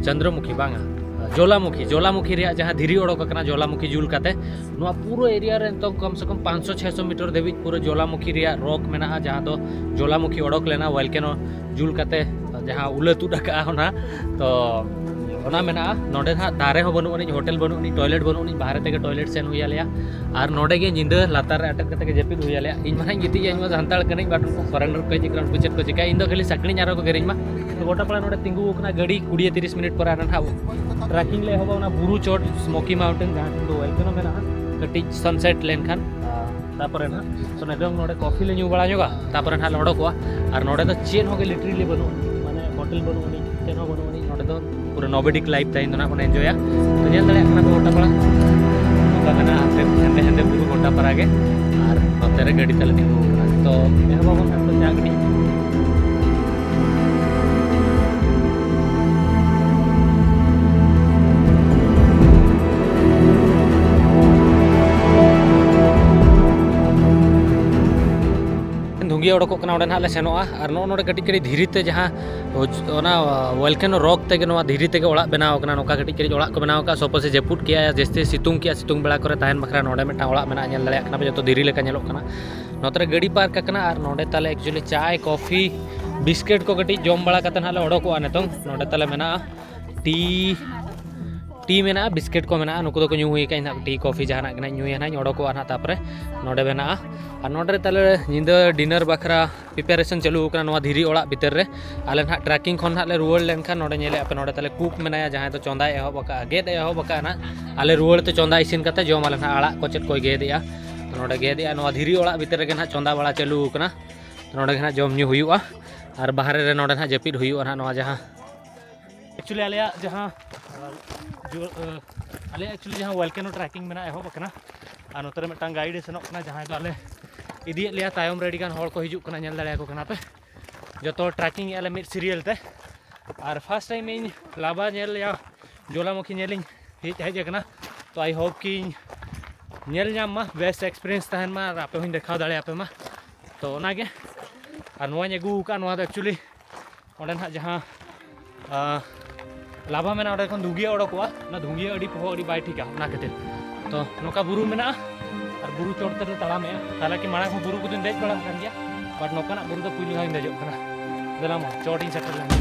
ᱪᱚᱱᱫᱨᱚᱢᱩᱠᱷᱤ ᱵᱟᱝᱟ, ᱡᱚᱞᱟᱢᱩᱠᱷᱤ, ᱡᱚᱞᱟᱢᱩᱠᱷᱤ ᱨᱮᱭᱟᱜ ᱡᱟᱦᱟᱸ ᱫᱷᱤᱨᱤ ᱚᱰᱚᱠ ᱟᱠᱟᱱᱟ, ᱡᱚᱞᱟᱢᱩᱠᱷᱤ ᱡᱩᱞ ᱠᱟᱛᱮ ᱱᱚᱣᱟ ᱯᱩᱨᱟᱹ ᱮᱨᱤᱭᱟ ᱨᱮ ᱱᱤᱛᱚᱝ ᱠᱚᱢ ᱥᱮ ᱠᱚᱢ ᱯᱟᱸᱪᱥᱚ ᱪᱷᱚᱭᱥᱚ ᱢᱤᱴᱟᱨ ᱫᱷᱟᱹᱵᱤᱡ ᱯᱩᱨᱟᱹ ᱡᱚᱞᱟᱢᱩᱠᱷᱤ ᱨᱮᱭᱟᱜ ᱨᱚᱠ ᱢᱮᱱᱟᱜᱼᱟ, ᱡᱟᱦᱟᱸ ᱫᱚ ᱡᱚᱞᱟᱢᱩᱠᱷᱤ ᱚᱰᱚᱠ ᱞᱮᱱᱟ ᱵᱷᱚᱞᱠᱮᱱᱳ ᱡᱩᱞ ᱠᱟᱛᱮ, ᱡᱟᱦᱟᱸ ᱩᱞᱟᱹ ᱛᱩᱫ ᱟᱠᱟᱜᱼᱟ ᱚᱱᱟ᱾ ᱛᱚ ᱚᱱᱟ ᱢᱮᱱᱟᱜᱼᱟ᱾ ᱱᱚᱰᱮ ᱱᱟᱦᱟᱜ ᱫᱟᱨᱮ ᱦᱚᱸ ᱵᱟᱹᱱᱩᱜ ᱟᱹᱱᱤᱡ, ᱦᱳᱴᱮᱞ ᱵᱟᱹᱱᱩᱜ ᱟᱹᱱᱤᱡ, ᱴᱚᱭᱞᱮᱴ ᱵᱟᱹᱱᱩᱜ ᱟᱹᱱᱤᱡ, ᱵᱟᱦᱨᱮ ᱛᱮᱜᱮ ᱴᱚᱭᱞᱮᱴ ᱥᱮᱱ ᱦᱩᱭ ᱟᱞᱮᱭᱟ᱾ ᱟᱨ ᱱᱚᱰᱮ ᱜᱮ ᱧᱤᱫᱟᱹ ᱞᱟᱛᱟᱨ ᱨᱮ ᱟᱴᱮᱫ ᱠᱟᱛᱮ ᱜᱮ ᱡᱟᱹᱯᱤᱫ ᱦᱩᱭ ᱟᱞᱮᱭᱟ᱾ ᱤᱧ ᱢᱟ ᱱᱟᱦᱟᱜ ᱤᱧ ᱜᱤᱛᱤᱡᱼᱟ, ᱤᱧ ᱢᱟ ᱥᱟᱱᱛᱟᱲ ᱠᱟᱹᱱᱟᱹᱧ, but ᱩᱱᱠᱩ ᱯᱷᱚᱨᱮᱱᱟᱨ ᱠᱚ ᱦᱮᱡ ᱟᱠᱟᱱᱟ, ᱩᱱᱠᱩ ᱪᱮᱫ ᱠᱚ ᱪᱤᱠᱟᱹᱭᱟ, ᱤᱧ ᱫᱚ ᱠᱷᱟᱹᱞᱤ ᱥᱟᱠᱲᱤᱧ ᱟᱨᱚ ᱠᱚ ᱜᱮᱨᱤᱧ ᱢᱟ᱾ ᱛᱚ ᱜᱚᱴᱟ ᱯᱟᱲᱟ ᱱᱚᱰᱮ ᱛᱤᱸᱜᱩ ᱟᱠᱟᱱᱟ ᱜᱟᱹᱰᱤ, ᱠᱩᱲᱤ ᱛᱤᱨᱤᱥ ᱢᱤᱱᱤᱴ ᱯᱚᱨᱮ ᱟᱨ ᱱᱟᱦᱟᱜ ᱴᱨᱮᱠᱤᱝ ᱞᱮ ᱮᱦᱚᱵᱟ ᱚᱱᱟ ᱵᱩᱨᱩ ᱪᱚᱴ ᱥᱢᱳᱠᱤ ᱢᱟᱣᱩᱱᱴᱮᱱ, ᱡᱟᱦᱟᱸ ᱴᱷᱮᱱ ᱫᱚ ᱵᱷᱚᱞᱠᱮᱱᱳ ᱢᱮᱱᱟᱜᱼᱟ᱾ ᱠᱟᱹᱴᱤᱡ ᱥᱟᱱᱥᱮᱴ ᱞᱮᱱᱠᱷᱟᱱ, ᱟᱨ ᱛᱟᱯᱚᱨᱮ ᱱᱟᱦᱟᱜ ᱛᱚ ᱱᱤᱛᱚᱝ ᱱᱚᱰᱮ ᱠᱚᱯᱷᱤ ᱞᱮ ᱧᱩ ᱵᱟᱲᱟ ᱧᱚᱜᱟ, ᱛᱟᱯᱚᱨᱮ ᱱᱟᱦᱟᱜ ᱞᱮ ᱚᱰᱚᱠᱚᱜᱼᱟ᱾ ᱟᱨ ᱱᱚᱰᱮ ᱫᱚ ᱪᱮᱫ ᱦᱚᱸ ᱜᱮ ᱞᱤᱴᱟᱨᱮᱞᱤ ᱵᱟᱹᱱᱩᱜᱼᱟ, ᱢᱟᱱᱮ ᱦᱳᱴᱮᱞ ᱵᱟᱹᱱᱩᱜ ᱟᱹᱱᱤᱡ, ᱪᱮᱫ ᱦᱚᱸ ᱵᱟᱹᱱᱩᱜ ᱟᱹᱱᱤᱡ᱾ ᱱᱚᱰᱮ ᱫᱚ ᱯᱩᱨᱟᱹ ᱱᱳᱵᱮᱰᱤᱠ ᱞᱟᱭᱤᱯᱷ ᱛᱮᱦᱮᱧ ᱫᱚ ᱱᱟᱦᱟᱜ ᱵᱚᱱ ᱮᱱᱡᱚᱭᱟ᱾ ᱛᱚ ᱧᱮᱞ ᱫᱟᱲᱮᱭᱟᱜ ᱠᱟᱱᱟ ᱯᱮ ᱜᱚᱴᱟ ᱯᱟᱲᱟ ᱱᱚᱝᱠᱟ ᱢᱮᱱᱟᱜᱼᱟ, ᱦᱮᱸᱫᱮ ᱦᱮᱸᱫᱮ ᱵᱩᱨᱩ ᱜᱚᱴᱟ ᱯᱟᱲᱟ ᱜᱮ᱾ ᱟᱨ ᱱᱚᱛᱮ ᱨᱮ ᱜᱟᱹᱰᱤ ᱛᱟᱞᱮ ᱛᱤᱸᱜᱩ ᱟᱠᱟᱱᱟ᱾ ᱛᱚ ᱮᱦᱚᱵ ᱟᱵᱚᱱ ᱱᱟᱦᱟᱜ ᱛᱚ ᱪᱟ ᱠᱟᱹᱴᱤᱡ᱾ ᱫᱷᱩᱸᱜᱤᱭᱟᱹ ᱚᱰᱚᱠᱚᱜ ᱠᱟᱱᱟ, ᱚᱸᱰᱮ ᱱᱟᱦᱟᱜ ᱞᱮ ᱥᱮᱱᱚᱜᱼᱟ᱾ ᱟᱨ ᱱᱚᱜᱼᱚ ᱱᱚᱰᱮ ᱠᱟᱹᱴᱤᱡ ᱠᱟᱹᱴᱤᱡ ᱫᱷᱤᱨᱤ ᱛᱮ ᱡᱟᱦᱟᱸ ᱚᱱᱟ ᱵᱷᱚᱞᱠᱮᱱᱳ ᱨᱚᱠ ᱛᱮᱜᱮ, ᱱᱚᱣᱟ ᱫᱷᱤᱨᱤ ᱛᱮᱜᱮ ᱚᱲᱟᱜ ᱵᱮᱱᱟᱣ ᱟᱠᱟᱱᱟ, ᱱᱚᱝᱠᱟ ᱠᱟᱹᱴᱤᱡ ᱠᱟᱹᱴᱤᱡ ᱚᱲᱟᱜ ᱠᱚ ᱵᱮᱱᱟᱣ ᱟᱠᱟᱫᱼᱟ᱾ ᱥᱟᱯᱳᱡ ᱡᱟᱹᱯᱩᱫ ᱠᱮᱜᱼᱟᱭ, ᱡᱟᱹᱥᱛᱤ ᱥᱤᱛᱩᱝ ᱠᱮᱜᱼᱟ, ᱥᱤᱛᱩᱝ ᱵᱮᱲᱟ ᱠᱚᱨᱮ ᱛᱟᱦᱮᱱ ᱵᱟᱠᱷᱨᱟ ᱱᱚᱰᱮ ᱢᱤᱫᱴᱟᱝ ᱚᱲᱟᱜ ᱢᱮᱱᱟᱜᱼᱟ, ᱧᱮᱞ ᱫᱟᱲᱮᱭᱟᱜ ᱠᱟᱱᱟ ᱯᱮ, ᱡᱚᱛᱚ ᱫᱷᱤᱨᱤ ᱞᱮᱠᱟ ᱧᱮᱞᱚᱜ ᱠᱟᱱᱟ᱾ ᱱᱚᱛᱮ ᱨᱮ ᱜᱟᱹᱰᱤ ᱯᱟᱨᱠ ᱟᱠᱟᱱᱟ ᱟᱨ ᱱᱚᱰᱮ ᱛᱟᱞᱮ ᱮᱠᱪᱩᱭᱮᱞᱤ ᱪᱟᱭ, ᱠᱚᱯᱷᱤ, ᱵᱤᱥᱠᱮᱴ ᱠᱚ ᱠᱟᱹᱴᱤᱡ ᱡᱚᱢ ᱵᱟᱲᱟ ᱠᱟᱛᱮ ᱱᱟᱦᱟᱜ ᱞᱮ ᱚᱰᱚᱠᱚᱜᱼᱟ ᱱᱤᱛᱚᱝ᱾ ᱱᱚᱰᱮ ᱛᱟᱞᱮ ᱢᱮᱱᱟᱜᱼᱟ ᱴᱤ, ᱴᱤ ᱢᱮᱱᱟᱜᱼᱟ, ᱵᱤᱥᱠᱮᱴ ᱠᱚ ᱢᱮᱱᱟᱜᱼᱟ, ᱱᱩᱠᱩ ᱫᱚᱠᱚ ᱧᱩ ᱦᱩᱭ ᱟᱠᱟᱫ ᱱᱟᱦᱟᱜ, ᱴᱤ ᱠᱚᱯᱷᱤ ᱡᱟᱦᱟᱱᱟᱜ ᱜᱮ ᱱᱟᱦᱟᱜ ᱧᱩᱭᱟ ᱱᱟᱦᱟᱜ, ᱚᱰᱚᱠᱚᱜᱼᱟ ᱱᱟᱦᱟᱜ᱾ ᱛᱟᱯᱚᱨᱮ ᱱᱚᱰᱮ ᱢᱮᱱᱟᱜᱼᱟ᱾ ᱟᱨ ᱱᱚᱰᱮ ᱨᱮ ᱛᱟᱞᱮ ᱧᱤᱫᱟᱹ ᱰᱤᱱᱟᱨ ᱵᱟᱠᱷᱨᱟ ᱯᱨᱤᱯᱟᱨᱮᱥᱚᱱ ᱪᱟᱹᱞᱩ ᱟᱠᱟᱱᱟ ᱱᱚᱣᱟ ᱫᱷᱤᱨᱤ ᱚᱲᱟᱜ ᱵᱷᱤᱛᱟᱹᱨ ᱨᱮ᱾ ᱟᱞᱮ ᱱᱟᱦᱟᱜ ᱴᱨᱮᱠᱤᱝ ᱠᱷᱚᱱ ᱱᱟᱦᱟᱜ ᱞᱮ ᱨᱩᱣᱟᱹᱲ ᱞᱮᱱᱠᱷᱟᱱ ᱱᱚᱰᱮ ᱧᱮᱞᱮᱫᱼᱟ ᱯᱮ, ᱱᱚᱰᱮ ᱛᱟᱞᱮ ᱠᱩᱠ ᱢᱮᱱᱟᱭᱟ, ᱡᱟᱦᱟᱸᱭ ᱫᱚ ᱪᱚᱸᱫᱟᱭ ᱮᱦᱚᱵ ᱟᱠᱟᱫᱼᱟ, ᱜᱮᱫ ᱮ ᱮᱦᱚᱵ ᱟᱠᱟᱫᱼᱟ ᱱᱟᱦᱟᱜ᱾ ᱟᱞᱮ ᱨᱩᱣᱟᱹᱲ ᱛᱮ ᱪᱚᱸᱫᱟ ᱤᱥᱤᱱ ᱠᱟᱛᱮ ᱡᱚᱢ ᱟᱞᱮ ᱱᱟᱦᱟᱜ, ᱟᱲᱟᱜ ᱠᱚ ᱪᱮᱫ ᱠᱚᱭ ᱜᱮᱫᱮᱜᱼᱟ᱾ ᱱᱚᱰᱮ ᱜᱮᱫᱮᱜᱼᱟ, ᱱᱚᱣᱟ ᱫᱷᱤᱨᱤ ᱚᱲᱟᱜ ᱵᱷᱤᱛᱟᱹᱨ ᱨᱮᱜᱮ ᱱᱟᱦᱟᱜ ᱪᱚᱸᱫᱟ ᱵᱟᱲᱟ ᱪᱟᱹᱞᱩ ᱟᱠᱟᱱᱟ᱾ ᱱᱚᱰᱮ ᱜᱮ ᱱᱟᱦᱟᱜ ᱡᱚᱢ ᱧᱩ ᱦᱩᱭᱩᱜᱼᱟ ᱟᱨ ᱵᱟᱦᱨᱮ ᱨᱮ ᱱᱚᱰᱮ ᱱᱟᱦᱟᱜ ᱡᱟᱹᱯᱤᱫ ᱦᱩᱭᱩᱜᱼᱟ ᱱᱟᱦᱟᱜ᱾ ᱱᱚᱣᱟ ᱡᱟᱦᱟᱸ actually ᱟᱞᱮᱭᱟᱜ ᱡᱟᱦᱟᱸ ᱡᱳ- ᱟᱞᱮᱭᱟᱜ actually ᱡᱟᱦᱟᱸ volcano trekking ᱢᱮᱱᱟᱜᱼᱟ, ᱮᱦᱚᱵ ᱟᱠᱟᱱᱟ᱾ ᱟᱨ ᱱᱚᱛᱮ ᱨᱮ ᱢᱤᱫᱴᱟᱝ guide ᱮ ᱥᱮᱱᱚᱜ ᱠᱟᱱᱟ, ᱡᱟᱦᱟᱸᱭ ᱫᱚ ᱟᱞᱮ ᱤᱫᱤᱭᱮᱫ ᱞᱮᱭᱟ᱾ ᱛᱟᱭᱚᱢ ᱨᱮ ᱟᱹᱰᱤ ᱜᱟᱱ ᱦᱚᱲ ᱠᱚ ᱦᱤᱡᱩᱜ ᱠᱟᱱᱟ, ᱧᱮᱞ ᱫᱟᱲᱮᱭᱟᱠᱚ ᱠᱟᱱᱟ ᱯᱮ᱾ ᱡᱚᱛᱚ trekking ᱮᱫᱼᱟ ᱞᱮ ᱢᱤᱫ serial ᱛᱮ᱾ ᱟᱨ first time ᱤᱧ ᱞᱟᱵᱟ ᱧᱮᱞ ᱭᱟ, ᱡᱚᱞᱟᱢᱩᱠᱷᱤ ᱧᱮᱞᱤᱧ ᱦᱮᱡ ᱦᱮᱡ ᱟᱠᱟᱱᱟ᱾ ᱛᱚ I hope ᱠᱤ ᱧᱮᱞ ᱧᱟᱢ ᱢᱟ, best experience ᱛᱟᱦᱮᱱ ᱢᱟ ᱟᱨ ᱟᱯᱮ ᱦᱚᱸᱧ ᱫᱮᱠᱷᱟᱣ ᱫᱟᱲᱮᱭᱟᱯᱮ ᱢᱟ᱾ ᱛᱚ ᱚᱱᱟᱜᱮ᱾ ᱟᱨ ᱱᱚᱣᱟᱧ ᱟᱹᱜᱩ ᱟᱠᱟᱫᱼᱟ, ᱱᱚᱣᱟ ᱫᱚ actually ᱚᱸᱰᱮ ᱱᱟᱦᱟᱜ ᱡᱟᱦᱟᱸ ᱞᱟᱵᱷᱟ ᱢᱮᱱᱟᱜᱼᱟ, ᱚᱸᱰᱮ ᱠᱷᱚᱱ ᱫᱷᱩᱝᱜᱤᱭᱟᱹ ᱚᱰᱚᱠᱚᱜᱼᱟ᱾ ᱚᱱᱟ ᱫᱷᱩᱝᱜᱤᱭᱟᱹ ᱟᱹᱰᱤ ᱯᱚᱦᱚ ᱟᱹᱰᱤ ᱵᱟᱭ ᱴᱷᱤᱠᱟ, ᱚᱱᱟ ᱠᱷᱟᱹᱛᱤᱨ᱾ ᱛᱚ ᱱᱚᱝᱠᱟ ᱵᱩᱨᱩ ᱢᱮᱱᱟᱜᱼᱟ ᱟᱨ ᱵᱩᱨᱩ ᱪᱚᱴ ᱛᱮᱞᱮ ᱛᱟᱲᱟᱢᱮᱜᱼᱟ᱾ ᱛᱟᱦᱚᱞᱮ ᱠᱤ ᱢᱟᱲᱟᱝ ᱦᱚᱸ ᱵᱩᱨᱩ ᱠᱚᱫᱚᱧ ᱫᱮᱡ ᱵᱟᱲᱟ ᱟᱠᱟᱱ ᱜᱮᱭᱟ, but ᱱᱚᱝᱠᱟᱱᱟᱜ ᱵᱩᱨᱩ ᱫᱚ ᱯᱩᱭᱞᱩ ᱫᱷᱟᱣ ᱤᱧ ᱫᱮᱡᱚᱜ ᱠᱟᱱᱟ᱾ ᱫᱮᱞᱟ ᱢᱟ, ᱪᱚᱴ ᱤᱧ ᱥᱮᱴᱮᱨ ᱞᱮᱱ ᱜᱮ᱾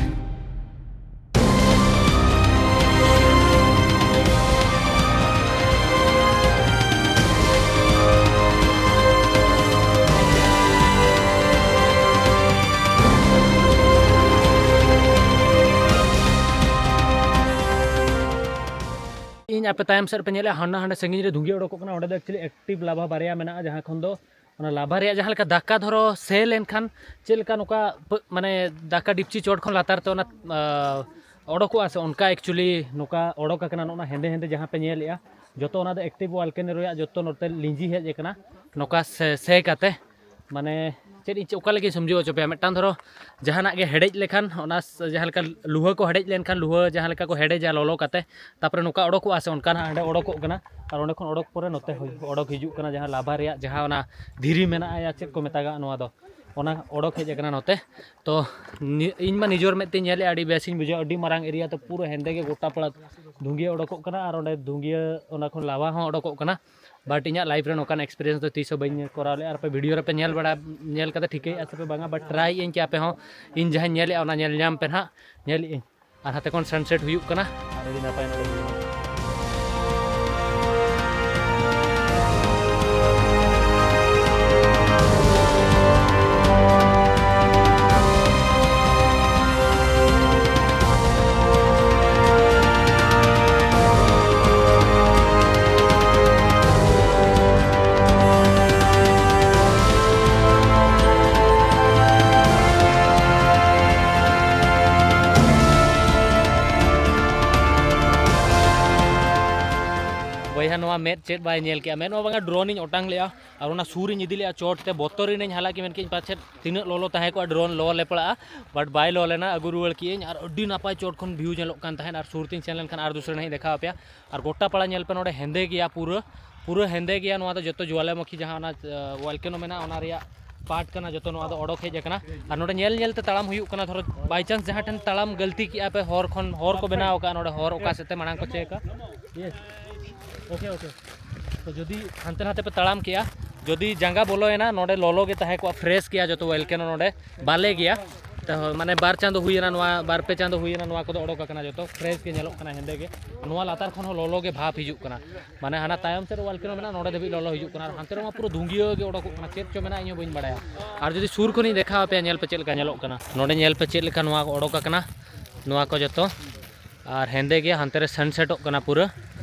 ᱤᱧ ᱟᱯᱮ ᱛᱟᱭᱚᱢ ᱥᱮᱫ ᱨᱮᱯᱮ ᱧᱮᱞᱮᱫᱼᱟ, ᱦᱟᱱᱟ ᱦᱟᱸᱰᱮ ᱥᱟᱺᱜᱤᱧ ᱨᱮ ᱫᱷᱩᱝᱜᱤ ᱚᱰᱚᱠᱚᱜ ᱠᱟᱱᱟ᱾ ᱚᱸᱰᱮ ᱫᱚ actually active ᱞᱟᱵᱷᱟ ᱵᱟᱨᱭᱟ ᱢᱮᱱᱟᱜᱼᱟ, ᱡᱟᱦᱟᱸ ᱠᱷᱚᱱ ᱫᱚ ᱚᱱᱟ ᱞᱟᱵᱷᱟ ᱨᱮᱭᱟᱜ ᱡᱟᱦᱟᱸ ᱞᱮᱠᱟ ᱫᱟᱠᱟ ᱫᱷᱚᱨᱚ ᱥᱮ ᱞᱮᱱᱠᱷᱟᱱ ᱪᱮᱫ ᱞᱮᱠᱟ ᱱᱚᱝᱠᱟ ᱯᱟᱹ- ᱢᱟᱱᱮ ᱫᱟᱠᱟ ᱰᱤᱯᱪᱤ ᱪᱚᱴ ᱠᱷᱚᱱ ᱞᱟᱛᱟᱨ ᱛᱮ ᱚᱱᱟ, ᱟ, ᱚᱰᱚᱠᱚᱜᱼᱟ ᱥᱮ, ᱚᱱᱠᱟ actually ᱱᱚᱝᱠᱟ ᱚᱰᱚᱠ ᱟᱠᱟᱱᱟ᱾ ᱱᱚᱜᱼᱚ ᱱᱟ ᱦᱮᱸᱫᱮ ᱦᱮᱸᱫᱮ ᱡᱟᱦᱟᱸ ᱯᱮ ᱧᱮᱞᱮᱜᱼᱟ, ᱡᱚᱛᱚ ᱚᱱᱟ ᱫᱚ active volcano ᱨᱮᱭᱟᱜ ᱡᱚᱛᱚ ᱱᱚᱛᱮ ᱞᱤᱸᱡᱤ ᱦᱮᱡ ᱟᱠᱟᱱᱟ ᱱᱚᱝᱠᱟ ᱥᱮ, ᱥᱮ ᱠᱟᱛᱮ᱾ ᱢᱟᱱᱮ ᱪᱮᱫ ᱤᱧ ᱪᱮᱫ, ᱚᱠᱟ ᱞᱮᱠᱟᱧ ᱥᱚᱢᱡᱷᱟᱹᱣ ᱦᱚᱪᱚ ᱯᱮᱭᱟ? ᱢᱤᱫᱴᱟᱝ ᱫᱷᱚᱨᱚ ᱡᱟᱦᱟᱱᱟᱜ ᱜᱮ ᱦᱮᱰᱮᱡ ᱞᱮᱠᱷᱟᱱ, ᱚᱱᱟ ᱥ- ᱡᱟᱦᱟᱸ ᱞᱮᱠᱟ ᱞᱩᱦᱟᱹ ᱠᱚ ᱦᱮᱰᱮᱡ ᱞᱮᱱᱠᱷᱟᱱ, ᱞᱩᱦᱟᱹ ᱡᱟᱦᱟᱸ ᱞᱮᱠᱟ ᱠᱚ ᱦᱮᱰᱮᱡᱟ ᱞᱚᱞᱚ ᱠᱟᱛᱮ, ᱛᱟᱨᱯᱚᱨᱮ ᱱᱚᱝᱠᱟ ᱚᱰᱚᱠᱚᱜᱼᱟ ᱥᱮ, ᱚᱱᱠᱟ ᱱᱟᱜ ᱦᱟᱸᱰᱮ ᱚᱰᱚᱠᱚᱜ ᱠᱟᱱᱟ᱾ ᱟᱨ ᱚᱸᱰᱮ ᱠᱷᱚᱱ ᱚᱰᱚᱠ ᱯᱚᱨᱮ ᱱᱚᱛᱮ ᱦᱩᱭ- ᱚᱰᱚᱠ ᱦᱤᱡᱩᱜ ᱠᱟᱱᱟ, ᱡᱟᱦᱟᱸ ᱞᱟᱵᱷᱟ ᱨᱮᱭᱟᱜ ᱡᱟᱦᱟᱸ ᱚᱱᱟ ᱫᱷᱤᱨᱤ ᱢᱮᱱᱟᱜᱼᱟ, ᱭᱟ ᱪᱮᱫ ᱠᱚ ᱢᱮᱛᱟᱜᱼᱟ ᱱᱚᱣᱟ ᱫᱚ, ᱚᱱᱟ ᱚᱰᱚᱠ ᱦᱮᱡ ᱟᱠᱟᱱᱟ ᱱᱚᱛᱮ᱾ ᱛᱚ ᱱᱤ- ᱤᱧ ᱢᱟ ᱱᱤᱡᱮᱨ ᱢᱮᱫ ᱛᱮᱧ ᱧᱮᱞᱮᱫᱼᱟ, ᱟᱹᱰᱤ ᱵᱮᱥ ᱤᱧ ᱵᱩᱡᱷᱟᱹᱣᱟ᱾ ᱟᱹᱰᱤ ᱢᱟᱨᱟᱝ area ᱛᱚ, ᱯᱩᱨᱟᱹ ᱦᱮᱸᱫᱮ ᱜᱮ ᱜᱚᱴᱟ ᱯᱟᱲᱟ ᱫᱷᱩᱝᱜᱤᱭᱟᱹ ᱚᱰᱚᱠᱚᱜ ᱠᱟᱱᱟ ᱟᱨ ᱚᱸᱰᱮ ᱫᱷᱩᱝᱜᱤᱭᱟᱹ ᱚᱱᱟ ᱠᱷᱚᱱ ᱞᱟᱵᱷᱟ ᱦᱚᱸ ᱚᱰᱚᱠᱚᱜ ᱠᱟᱱᱟ᱾ But ᱤᱧᱟᱹᱜ life ᱨᱮ ᱱᱚᱝᱠᱟᱱ experience ᱫᱚ ᱛᱤᱥ ᱦᱚᱸ ᱵᱟᱹᱧ ᱠᱚᱨᱟᱣ ᱞᱮᱫᱼᱟ᱾ ᱟᱨ ᱟᱯᱮ video ᱨᱮᱯᱮ ᱧᱮᱞ ᱵᱟᱲᱟ, ᱧᱮᱞ ᱠᱟᱛᱮ ᱴᱷᱤᱠᱟᱹᱭᱮᱫᱼᱟ ᱥᱮ ᱯᱮ ᱵᱟᱝᱟ, but try ᱟᱹᱧ ᱠᱤ ᱟᱯᱮ ᱦᱚᱸ ᱤᱧ ᱡᱟᱦᱟᱸᱧ ᱧᱮᱞᱮᱫᱼᱟ ᱚᱱᱟ ᱧᱮᱞ ᱧᱟᱢ ᱯᱮ ᱱᱟᱦᱟᱜ᱾ ᱧᱮᱞᱮᱫ ᱟᱹᱧ ᱟᱨ ᱦᱟᱱᱛᱮ ᱠᱷᱚᱱ sunset ᱦᱩᱭᱩᱜ ᱠᱟᱱᱟ ᱟᱨ ᱟᱹᱰᱤ ᱱᱟᱯᱟᱭ ᱱᱚᱰᱮ ᱧᱮᱞᱚᱜᱼᱟ᱾ ᱵᱚᱭᱦᱟ ᱱᱚᱣᱟ ᱢᱮᱫ ᱪᱮᱫ ᱵᱟᱭ ᱧᱮᱞ ᱠᱮᱜᱼᱟ, ᱢᱮᱫ ᱢᱟ ᱵᱟᱝᱟ, ᱰᱨᱳᱱ ᱤᱧ ᱚᱴᱟᱝ ᱞᱮᱜᱼᱟ ᱟᱨ ᱚᱱᱟ ᱥᱩᱨ ᱤᱧ ᱤᱫᱤ ᱞᱮᱜᱼᱟ ᱪᱚᱴ ᱛᱮ, ᱵᱚᱛᱚᱨ ᱤᱱᱟᱹᱧ, ᱦᱟᱞᱟᱠᱤ ᱢᱮᱱ ᱠᱮᱜᱼᱟᱹᱧ ᱯᱟᱪᱮᱫ ᱛᱤᱱᱟᱹᱜ ᱞᱚᱞᱚ ᱛᱟᱦᱮᱸ ᱠᱚᱜᱼᱟ, ᱰᱨᱳᱱ ᱞᱚ ᱞᱮ ᱯᱟᱲᱟᱜᱼᱟ, but ᱵᱟᱭ ᱞᱚ ᱞᱮᱱᱟ, ᱟᱹᱜᱩ ᱨᱩᱣᱟᱹᱲ ᱠᱮᱜᱼᱟᱹᱧ ᱟᱨ ᱟᱹᱰᱤ ᱱᱟᱯᱟᱭ ᱪᱚᱴ ᱠᱷᱚᱱ ᱵᱷᱤᱭᱩ ᱧᱮᱞᱚᱜ ᱠᱟᱱ ᱛᱟᱦᱮᱸᱫ᱾ ᱟᱨ ᱥᱩᱨ ᱛᱤᱧ ᱥᱮᱱ ᱞᱮᱱᱠᱷᱟᱱ ᱟᱨ ᱫᱩᱥᱨᱟ ᱱᱟᱦᱟᱜ ᱤᱧ ᱫᱮᱠᱷᱟᱣ ᱟᱯᱮᱭᱟ᱾ ᱟᱨ ᱜᱚᱴᱟ ᱯᱟᱲᱟ ᱧᱮᱞ ᱯᱮ, ᱱᱚᱰᱮ ᱦᱮᱸᱫᱮ ᱜᱮᱭᱟ ᱯᱩᱨᱟᱹ, ᱯᱩᱨᱟᱹ ᱦᱮᱸᱫᱮ ᱜᱮᱭᱟ᱾ ᱱᱚᱣᱟ ᱫᱚ ᱡᱚᱛᱚ ᱡᱩᱣᱟᱞᱟᱢᱩᱠᱷᱤ ᱡᱟᱦᱟᱸ ᱚᱱᱟ, ᱟᱸ, volcano ᱢᱮᱱᱟᱜᱼᱟ, ᱚᱱᱟ ᱨᱮᱭᱟᱜ ᱯᱟᱨᱴ ᱠᱟᱱᱟ ᱡᱚᱛᱚ᱾ ᱱᱚᱣᱟ ᱫᱚ ᱚᱰᱚᱠ ᱦᱮᱡ ᱟᱠᱟᱱᱟ᱾ ᱟᱨ ᱱᱚᱰᱮ ᱧᱮᱞ ᱧᱮᱞ ᱛᱮ ᱛᱟᱲᱟᱢ ᱦᱩᱭᱩᱜ ᱠᱟᱱᱟ᱾ ᱫᱷᱚᱨᱚ by chance ᱡᱟᱦᱟᱸ ᱴᱷᱮᱱ ᱛᱟᱲᱟᱢ ᱜᱟᱹᱞᱛᱤ ᱠᱮᱜᱼᱟ ᱯᱮ, ᱦᱚᱨ ᱠᱷᱚᱱ, ᱦᱚᱨ ᱠᱚ ᱵᱮᱱᱟᱣ ᱟᱠᱟᱫᱼᱟ, ᱱᱚᱰᱮ ᱦᱚᱨ ᱚᱠᱟ ᱥᱮᱫ ᱛᱮ ᱢᱟᱲᱟᱝ ᱠᱚ ᱪᱮᱠᱟ᱾ Yes. Okay, okay. ᱛᱚ ᱡᱩᱫᱤ ᱦᱟᱱᱛᱮ ᱱᱟᱛᱮ ᱯᱮ ᱛᱟᱲᱟᱢ ᱠᱮᱜᱼᱟ, ᱡᱩᱫᱤ ᱡᱟᱸᱜᱟ ᱵᱚᱞᱚᱭᱮᱱᱟ, ᱱᱚᱰᱮ ᱞᱚᱞᱚ ᱜᱮ ᱛᱟᱦᱮᱸ ᱠᱚᱜᱼᱟ, fresh ᱜᱮᱭᱟ ᱡᱚᱛᱚ volcano ᱱᱚᱰᱮ᱾ ᱵᱟᱞᱮ ᱜᱮᱭᱟ᱾ ᱛᱚ, ᱢᱟᱱᱮ, ᱵᱟᱨ ᱪᱟᱸᱫᱚ ᱦᱩᱭᱮᱱᱟ, ᱱᱚᱣᱟ ᱵᱟᱨ ᱯᱮ ᱪᱟᱸᱫᱚ ᱦᱩᱭᱮᱱᱟ, ᱱᱚᱣᱟ ᱠᱚᱫᱚ ᱚᱰᱚᱠ ᱟᱠᱟᱱᱟ ᱡᱚᱛᱚ, fresh ᱜᱮ ᱧᱮᱞᱚᱜ ᱠᱟᱱᱟ, ᱦᱮᱸᱫᱮ ᱜᱮ᱾ ᱱᱚᱣᱟ ᱞᱟᱛᱟᱨ ᱠᱷᱚᱱ ᱦᱚᱸ ᱞᱚᱞᱚ ᱜᱮ ᱵᱷᱟᱵᱽ ᱦᱤᱡᱩᱜ ᱠᱟᱱᱟ, ᱢᱟᱱᱮ, ᱦᱟᱱᱟ ᱛᱟᱭᱚᱢ ᱥᱮᱫ volcano ᱢᱮᱱᱟᱜᱼᱟ, ᱱᱚᱰᱮ ᱫᱷᱟᱹᱵᱤᱡ ᱞᱚᱞᱚ ᱦᱤᱡᱩᱜ ᱠᱟᱱᱟ, ᱟᱨ ᱦᱟᱱᱛᱮ ᱨᱮᱢᱟ ᱯᱩᱨᱟᱹ ᱫᱷᱩᱸᱜᱤᱭᱟᱹ ᱜᱮ ᱚᱰᱚᱠᱚᱜ ᱠᱟᱱᱟ, ᱪᱮᱫ ᱪᱚ ᱢᱮᱱᱟᱜᱼᱟ ᱤᱧ ᱦᱚᱸ ᱵᱟᱹᱧ ᱵᱟᱲᱟᱭᱟ᱾ ᱟᱨ ᱡᱩᱫᱤ ᱥᱩᱨ ᱠᱷᱚᱱᱤᱧ ᱫᱮᱠᱷᱟᱣ ᱟᱯᱮᱭᱟ, ᱧᱮᱞ ᱯᱮ ᱪᱮᱫ ᱞᱮᱠᱟ ᱧᱮᱞᱚᱜ ᱠᱟᱱᱟ, ᱱᱚᱰᱮ ᱧᱮᱞ ᱯᱮ ᱪᱮᱫ ᱞᱮᱠᱟ ᱱᱚᱣᱟ ᱠᱚ ᱚᱰᱚᱠ ᱟᱠᱟᱱᱟ, ᱱᱚᱣᱟ ᱠᱚ ᱡᱚᱛᱚ᱾ ᱟᱨ ᱦᱮᱸᱫᱮ ᱜᱮ, ᱦᱟᱱᱛᱮ ᱨᱮ ᱥᱮᱱᱥᱮᱴᱚᱜ ᱠᱟᱱᱟ ᱯᱩᱨᱟᱹ,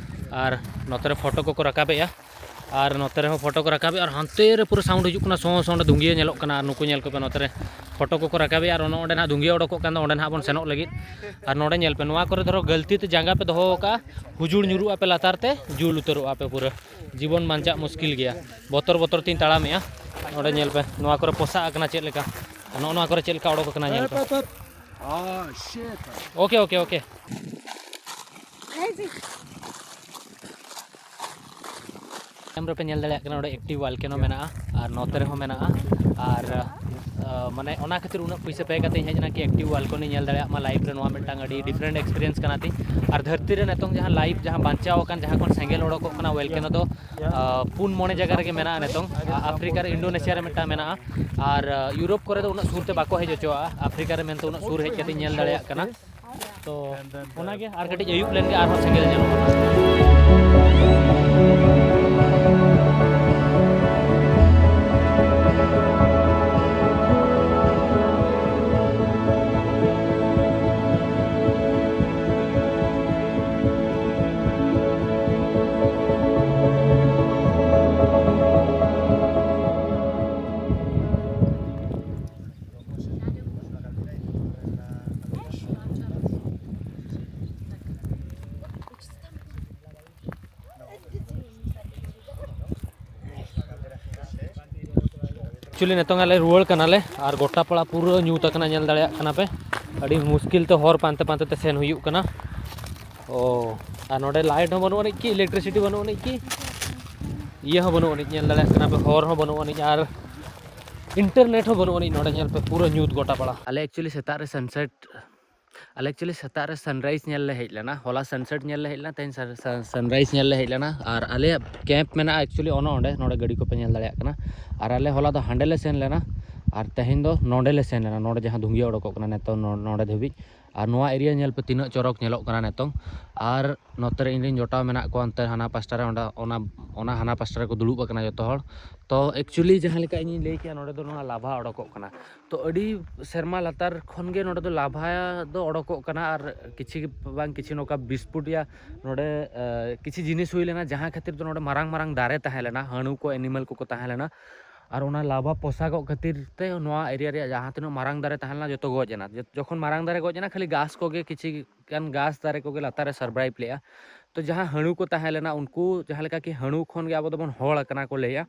ᱟᱨ ᱱᱚᱛᱮ ᱨᱮ ᱯᱷᱳᱴᱳ ᱠᱚᱠᱚ ᱨᱟᱠᱟᱵᱮᱜᱼᱟ, ᱟᱨ ᱱᱚᱛᱮ ᱨᱮᱦᱚᱸ ᱯᱷᱳᱴᱳ ᱠᱚ ᱨᱟᱠᱟᱵᱮᱜᱼᱟ, ᱟᱨ ᱦᱟᱱᱛᱮ ᱨᱮ ᱯᱩᱨᱟᱹ ᱥᱟᱣᱩᱱᱰ ᱦᱤᱡᱩᱜ ᱠᱟᱱᱟ, ᱥᱚᱸ ᱥᱚᱸ ᱚᱸᱰᱮ ᱫᱷᱩᱸᱜᱤᱭᱟᱹ ᱧᱮᱞᱚᱜ ᱠᱟᱱᱟ᱾ ᱟᱨ ᱱᱩᱠᱩ ᱧᱮᱞ ᱠᱚᱯᱮ, ᱱᱚᱛᱮ ᱨᱮ ᱯᱷᱳᱴᱳ ᱠᱚᱠᱚ ᱨᱟᱠᱟᱵᱮᱜᱼᱟ, ᱟᱨ ᱚᱱᱮ ᱚᱸᱰᱮ ᱱᱟᱦᱟᱜ ᱫᱷᱩᱸᱜᱤᱭᱟᱹ ᱚᱰᱚᱠᱚᱜ ᱠᱟᱱ ᱫᱚ, ᱚᱸᱰᱮ ᱱᱟᱦᱟᱜ ᱵᱚᱱ ᱥᱮᱱᱚᱜ ᱞᱟᱹᱜᱤᱫ᱾ ᱟᱨ ᱱᱚᱰᱮ ᱧᱮᱞ ᱯᱮ, ᱱᱚᱣᱟ ᱠᱚᱨᱮ ᱫᱷᱚᱨᱚ ᱜᱟᱹᱞᱛᱤ ᱛᱮ ᱡᱟᱸᱜᱟ ᱯᱮ ᱫᱚᱦᱚ ᱟᱠᱟᱫᱼᱟ, ᱦᱩᱡᱩᱲ ᱧᱩᱨᱩᱜ ᱟᱯᱮ ᱞᱟᱛᱟᱨ ᱛᱮ, ᱡᱩᱞ ᱩᱛᱟᱹᱨᱚᱜᱼᱟ ᱯᱮ ᱯᱩᱨᱟᱹ, ᱡᱤᱵᱚᱱ ᱵᱟᱧᱪᱟᱜ ᱢᱩᱥᱠᱤᱞ ᱜᱮᱭᱟ, ᱵᱚᱛᱚᱨ ᱵᱚᱛᱚᱨ ᱛᱤᱧ ᱛᱟᱲᱟᱢᱮᱜᱼᱟ᱾ ᱱᱚᱰᱮ ᱧᱮᱞ ᱯᱮ, ᱱᱚᱣᱟ ᱠᱚᱨᱮ ᱯᱚᱥᱟᱜ ᱟᱠᱟᱱᱟ ᱪᱮᱫ ᱞᱮᱠᱟ, ᱱᱚᱜᱼᱚ ᱱᱚᱣᱟ ᱠᱚᱨᱮ ᱪᱮᱫ ᱞᱮᱠᱟ ᱚᱰᱚᱠ ᱟᱠᱟᱱᱟ ᱧᱮᱞ ᱯᱮ᱾ Oh, shit. Okay, okay, okay. ᱛᱟᱭᱚᱢ ᱨᱮᱯᱮ ᱧᱮᱞ ᱫᱟᱲᱮᱭᱟᱜ ᱠᱟᱱᱟ, ᱱᱚᱰᱮ active volcano ᱢᱮᱱᱟᱜᱼᱟ ᱟᱨ ᱱᱚᱛᱮ ᱨᱮᱦᱚᱸ ᱢᱮᱱᱟᱜᱼᱟ᱾ ᱟᱨ, ᱟ, ᱢᱟᱱᱮ, ᱚᱱᱟ ᱠᱷᱟᱹᱛᱤᱨ ᱩᱱᱟᱹᱜ ᱯᱩᱭᱥᱟᱹ pay ᱠᱟᱛᱮ ᱤᱧ ᱦᱮᱡ ᱮᱱᱟ ᱠᱤ active volcano ᱧᱮᱞ ᱫᱟᱲᱮᱭᱟᱜ ᱢᱟ live ᱨᱮ᱾ ᱱᱚᱣᱟ ᱢᱤᱫᱴᱟᱝ ᱟᱹᱰᱤ different experience ᱠᱟᱱᱟ ᱛᱤᱧ᱾ ᱟᱨ ᱫᱷᱟᱹᱨᱛᱤ ᱨᱮ ᱱᱤᱛᱚᱝ ᱡᱟᱦᱟᱸ live, ᱡᱟᱦᱟᱸ ᱵᱟᱧᱪᱟᱣ ᱟᱠᱟᱱ, ᱡᱟᱦᱟᱸ ᱠᱷᱚᱱ ᱥᱮᱸᱜᱮᱞ ᱚᱰᱚᱠᱚᱜ ᱠᱟᱱᱟ volcano ᱫᱚ, ᱟ, ᱯᱩᱱ ᱢᱚᱬᱮ ᱡᱟᱭᱜᱟ ᱨᱮᱜᱮ ᱢᱮᱱᱟᱜᱼᱟ ᱱᱤᱛᱚᱝ᱾ ᱟ-, ᱟᱯᱷᱨᱤᱠᱟ ᱨᱮ, ᱤᱱᱰᱳᱱᱮᱥᱤᱭᱟ ᱨᱮ ᱢᱤᱫᱴᱟᱝ ᱢᱮᱱᱟᱜᱼᱟ᱾ ᱟᱨ, ᱟ, ᱤᱭᱩᱨᱳᱯ ᱠᱚᱨᱮ ᱫᱚ ᱩᱱᱟᱹᱜ ᱥᱩᱨ ᱛᱮ ᱵᱟᱠᱚ ᱦᱮᱡ ᱦᱚᱪᱚᱣᱟᱜᱼᱟ, ᱟᱯᱷᱨᱤᱠᱟ ᱨᱮ ᱢᱮᱱᱛᱮ ᱩᱱᱟᱹᱜ ᱥᱩᱨ ᱦᱮᱡ ᱠᱟᱛᱮᱧ ᱧᱮᱞ ᱫᱟᱲᱮᱭᱟᱜ ᱠᱟᱱᱟ᱾ ᱛᱚ ᱚᱱᱟᱜᱮ, ᱟᱨ ᱠᱟᱹᱴᱤᱡ ᱟᱹᱭᱩᱵ ᱞᱮᱱᱜᱮ ᱟᱨᱦᱚᱸ ᱥᱮᱸᱜᱮᱞ ᱧᱮᱞᱚᱜᱼᱟ᱾ ᱮᱠᱪᱩᱭᱮᱞᱤ ᱱᱤᱛᱚᱝ ᱟᱞᱮ ᱨᱩᱣᱟᱹᱲ ᱠᱟᱱᱟᱞᱮ ᱟᱨ ᱜᱚᱴᱟ ᱯᱟᱲᱟ ᱯᱩᱨᱟᱹ ᱧᱩᱛ ᱟᱠᱟᱱᱟ, ᱧᱮᱞ ᱫᱟᱲᱮᱭᱟᱜ ᱠᱟᱱᱟ ᱯᱮ᱾ ᱟᱹᱰᱤ ᱢᱩᱥᱠᱤᱞ ᱛᱮ ᱦᱚᱨ ᱯᱟᱱᱛᱮ ᱯᱟᱱᱛᱮ ᱛᱮ ᱥᱮᱱ ᱦᱩᱭᱩᱜ ᱠᱟᱱᱟ᱾ ᱚ, ᱟᱨ ᱱᱚᱰᱮ ᱞᱟᱭᱤᱴ ᱦᱚᱸ ᱵᱟᱹᱱᱩᱜ ᱟᱹᱱᱤᱡ ᱠᱤ, ᱤᱞᱮᱠᱴᱨᱤᱥᱤᱴᱤ ᱵᱟᱹᱱᱩᱜ ᱟᱹᱱᱤᱡ ᱠᱤ, ᱤᱭᱟᱹ ᱦᱚᱸ ᱵᱟᱹᱱᱩᱜ ᱟᱹᱱᱤᱡ, ᱧᱮᱞ ᱫᱟᱲᱮᱭᱟᱜ ᱠᱟᱱᱟ ᱯᱮ, ᱦᱚᱨ ᱦᱚᱸ ᱵᱟᱹᱱᱩᱜ ᱟᱹᱱᱤᱡ ᱟᱨ ᱤᱱᱴᱟᱨᱱᱮᱴ ᱦᱚᱸ ᱵᱟᱹᱱᱩᱜ ᱟᱹᱱᱤᱡ᱾ ᱱᱚᱰᱮ ᱧᱮᱞ ᱯᱮ, ᱯᱩᱨᱟᱹ ᱧᱩᱛ ᱜᱚᱴᱟ ᱯᱟᱲᱟ᱾ ᱟᱞᱮ ᱮᱠᱪᱩᱭᱮᱞᱤ ᱥᱮᱛᱟᱜ ᱨᱮ ᱥᱟᱱᱥᱮᱴ ᱟᱞᱮ ᱮᱠᱪᱩᱭᱮᱞᱤ ᱥᱮᱛᱟᱜ ᱨᱮ ᱥᱟᱱᱨᱟᱭᱤᱡᱽ ᱧᱮᱞ ᱞᱮ ᱦᱮᱡ ᱞᱮᱱᱟ᱾ ᱦᱚᱞᱟ ᱥᱟᱱᱥᱮᱴ ᱧᱮᱞ ᱞᱮ ᱦᱮᱡ ᱞᱮᱱᱟ, ᱛᱮᱦᱮᱧ ᱥᱟᱱᱨᱟᱭᱤᱡᱽ ᱧᱮᱞ ᱞᱮ ᱦᱮᱡ ᱞᱮᱱᱟ᱾ ᱟᱨ ᱟᱞᱮᱭᱟᱜ ᱠᱮᱢᱯ ᱢᱮᱱᱟᱜᱼᱟ ᱮᱠᱪᱩᱭᱮᱞᱤ ᱚᱱᱮ ᱚᱸᱰᱮ, ᱱᱚᱰᱮ ᱜᱟᱹᱰᱤ ᱠᱚᱯᱮ ᱧᱮᱞ ᱫᱟᱲᱮᱭᱟᱜ ᱠᱟᱱᱟ᱾ ᱟᱨ ᱟᱞᱮ ᱦᱚᱞᱟ ᱫᱚ ᱦᱟᱸᱰᱮ ᱞᱮ ᱥᱮᱱ ᱞᱮᱱᱟ ᱟᱨ ᱛᱮᱦᱮᱧ ᱫᱚ ᱱᱚᱰᱮ ᱞᱮ ᱥᱮᱱ ᱞᱮᱱᱟ, ᱱᱚᱰᱮ ᱡᱟᱦᱟᱸ ᱫᱷᱩᱝᱜᱤᱭᱟᱹ ᱚᱰᱚᱠᱚᱜ ᱠᱟᱱᱟ ᱱᱤᱛᱚᱝ ᱱᱚ-, ᱱᱚᱰᱮ ᱫᱷᱟᱹᱵᱤᱡ᱾ ᱟᱨ ᱱᱚᱣᱟ ᱮᱨᱤᱭᱟ ᱧᱮᱞ ᱯᱮ ᱛᱤᱱᱟᱹᱜ ᱪᱚᱨᱚᱠ ᱧᱮᱞᱚᱜ ᱠᱟᱱᱟ ᱱᱤᱛᱚᱝ᱾ ᱟᱨ ᱱᱚᱛᱮ ᱨᱮ ᱤᱧ ᱨᱮᱱ ᱡᱚᱴᱟᱣ ᱢᱮᱱᱟᱜ ᱠᱚᱣᱟ ᱚᱱᱛᱮ ᱦᱟᱱᱟ ᱯᱟᱥᱴᱟ ᱨᱮ, ᱚᱸᱰᱮ ᱚᱱᱟ, ᱚᱱᱟ ᱦᱟᱱᱟ ᱯᱟᱥᱴᱟ ᱨᱮᱠᱚ ᱫᱩᱲᱩᱵ ᱟᱠᱟᱱᱟ ᱡᱚᱛᱚ ᱦᱚᱲ᱾ ᱛᱚ ᱮᱠᱪᱩᱭᱮᱞᱤ ᱡᱟᱦᱟᱸ ᱞᱮᱠᱟ ᱤᱧᱤᱧ ᱞᱟᱹᱭ ᱠᱮᱜᱼᱟ, ᱱᱚᱰᱮ ᱫᱚ ᱱᱚᱣᱟ ᱞᱟᱵᱷᱟ ᱚᱰᱚᱠᱚᱜ ᱠᱟᱱᱟ᱾ ᱛᱚ ᱟᱹᱰᱤ ᱥᱮᱨᱢᱟ ᱞᱟᱛᱟᱨ ᱠᱷᱚᱱ ᱜᱮ ᱱᱚᱰᱮ ᱫᱚ ᱞᱟᱵᱷᱟ ᱫᱚ ᱚᱰᱚᱠᱚᱜ ᱠᱟᱱᱟ᱾ ᱟᱨ ᱠᱤᱪᱷᱤ ᱵᱟᱝ ᱠᱤᱪᱷᱤ ᱱᱚᱝᱠᱟ ᱵᱤᱥᱯᱩᱴ ᱭᱟ ᱱᱚᱰᱮ, ᱮ, ᱠᱤᱪᱷᱤ ᱡᱤᱱᱤᱥ ᱦᱩᱭ ᱞᱮᱱᱟ, ᱡᱟᱦᱟᱸ ᱠᱷᱟᱹᱛᱤᱨ ᱛᱮ ᱱᱚᱰᱮ ᱢᱟᱨᱟᱝ ᱢᱟᱨᱟᱝ ᱫᱟᱨᱮ ᱛᱟᱦᱮᱸ ᱞᱮᱱᱟ, ᱦᱟᱹᱬᱩ ᱠᱚ, ᱮᱱᱤᱢᱟᱞ ᱠᱚᱠᱚ ᱛᱟᱦᱮᱸ ᱞᱮᱱᱟ᱾ ᱟᱨ ᱚᱱᱟ ᱞᱟᱵᱷᱟ ᱯᱚᱥᱟᱜᱚᱜ ᱠᱷᱟᱹᱛᱤᱨ ᱛᱮ ᱱᱚᱣᱟ ᱮᱨᱤᱭᱟ ᱨᱮᱭᱟᱜ ᱡᱟᱦᱟᱸ ᱛᱤᱱᱟᱹᱜ ᱢᱟᱨᱟᱝ ᱫᱟᱨᱮ ᱛᱟᱦᱮᱸ ᱞᱮᱱᱟ, ᱡᱚᱛᱚ ᱜᱚᱡ ᱮᱱᱟ᱾ ᱡᱚ-, ᱡᱚᱠᱷᱚᱱ ᱢᱟᱨᱟᱝ ᱫᱟᱨᱮ ᱜᱚᱡ ᱮᱱᱟ, ᱠᱷᱟᱹᱞᱤ ᱜᱷᱟᱥ ᱠᱚᱜᱮ, ᱠᱤᱪᱷᱤ ᱜᱟᱱ ᱜᱷᱟᱥ ᱫᱟᱨᱮ ᱠᱚᱜᱮ ᱞᱟᱛᱟᱨ ᱨᱮ ᱥᱟᱨᱵᱷᱟᱭᱤᱵᱷ ᱞᱮᱜᱼᱟ᱾ ᱛᱚ ᱡᱟᱦᱟᱸ ᱦᱟᱹᱬᱩ ᱠᱚ ᱛᱟᱦᱮᱸ ᱞᱮᱱᱟ, ᱩᱱᱠᱩ ᱡᱟᱦᱟᱸ ᱞᱮᱠᱟ ᱠᱤ ᱦᱟᱹᱬᱩ ᱠᱷᱚᱱ ᱜᱮ ᱟᱵᱚ ᱫᱚᱵᱚᱱ ᱦᱚᱲ ᱟᱠᱟᱱᱟ ᱠᱚ ᱞᱟᱹᱭᱟ᱾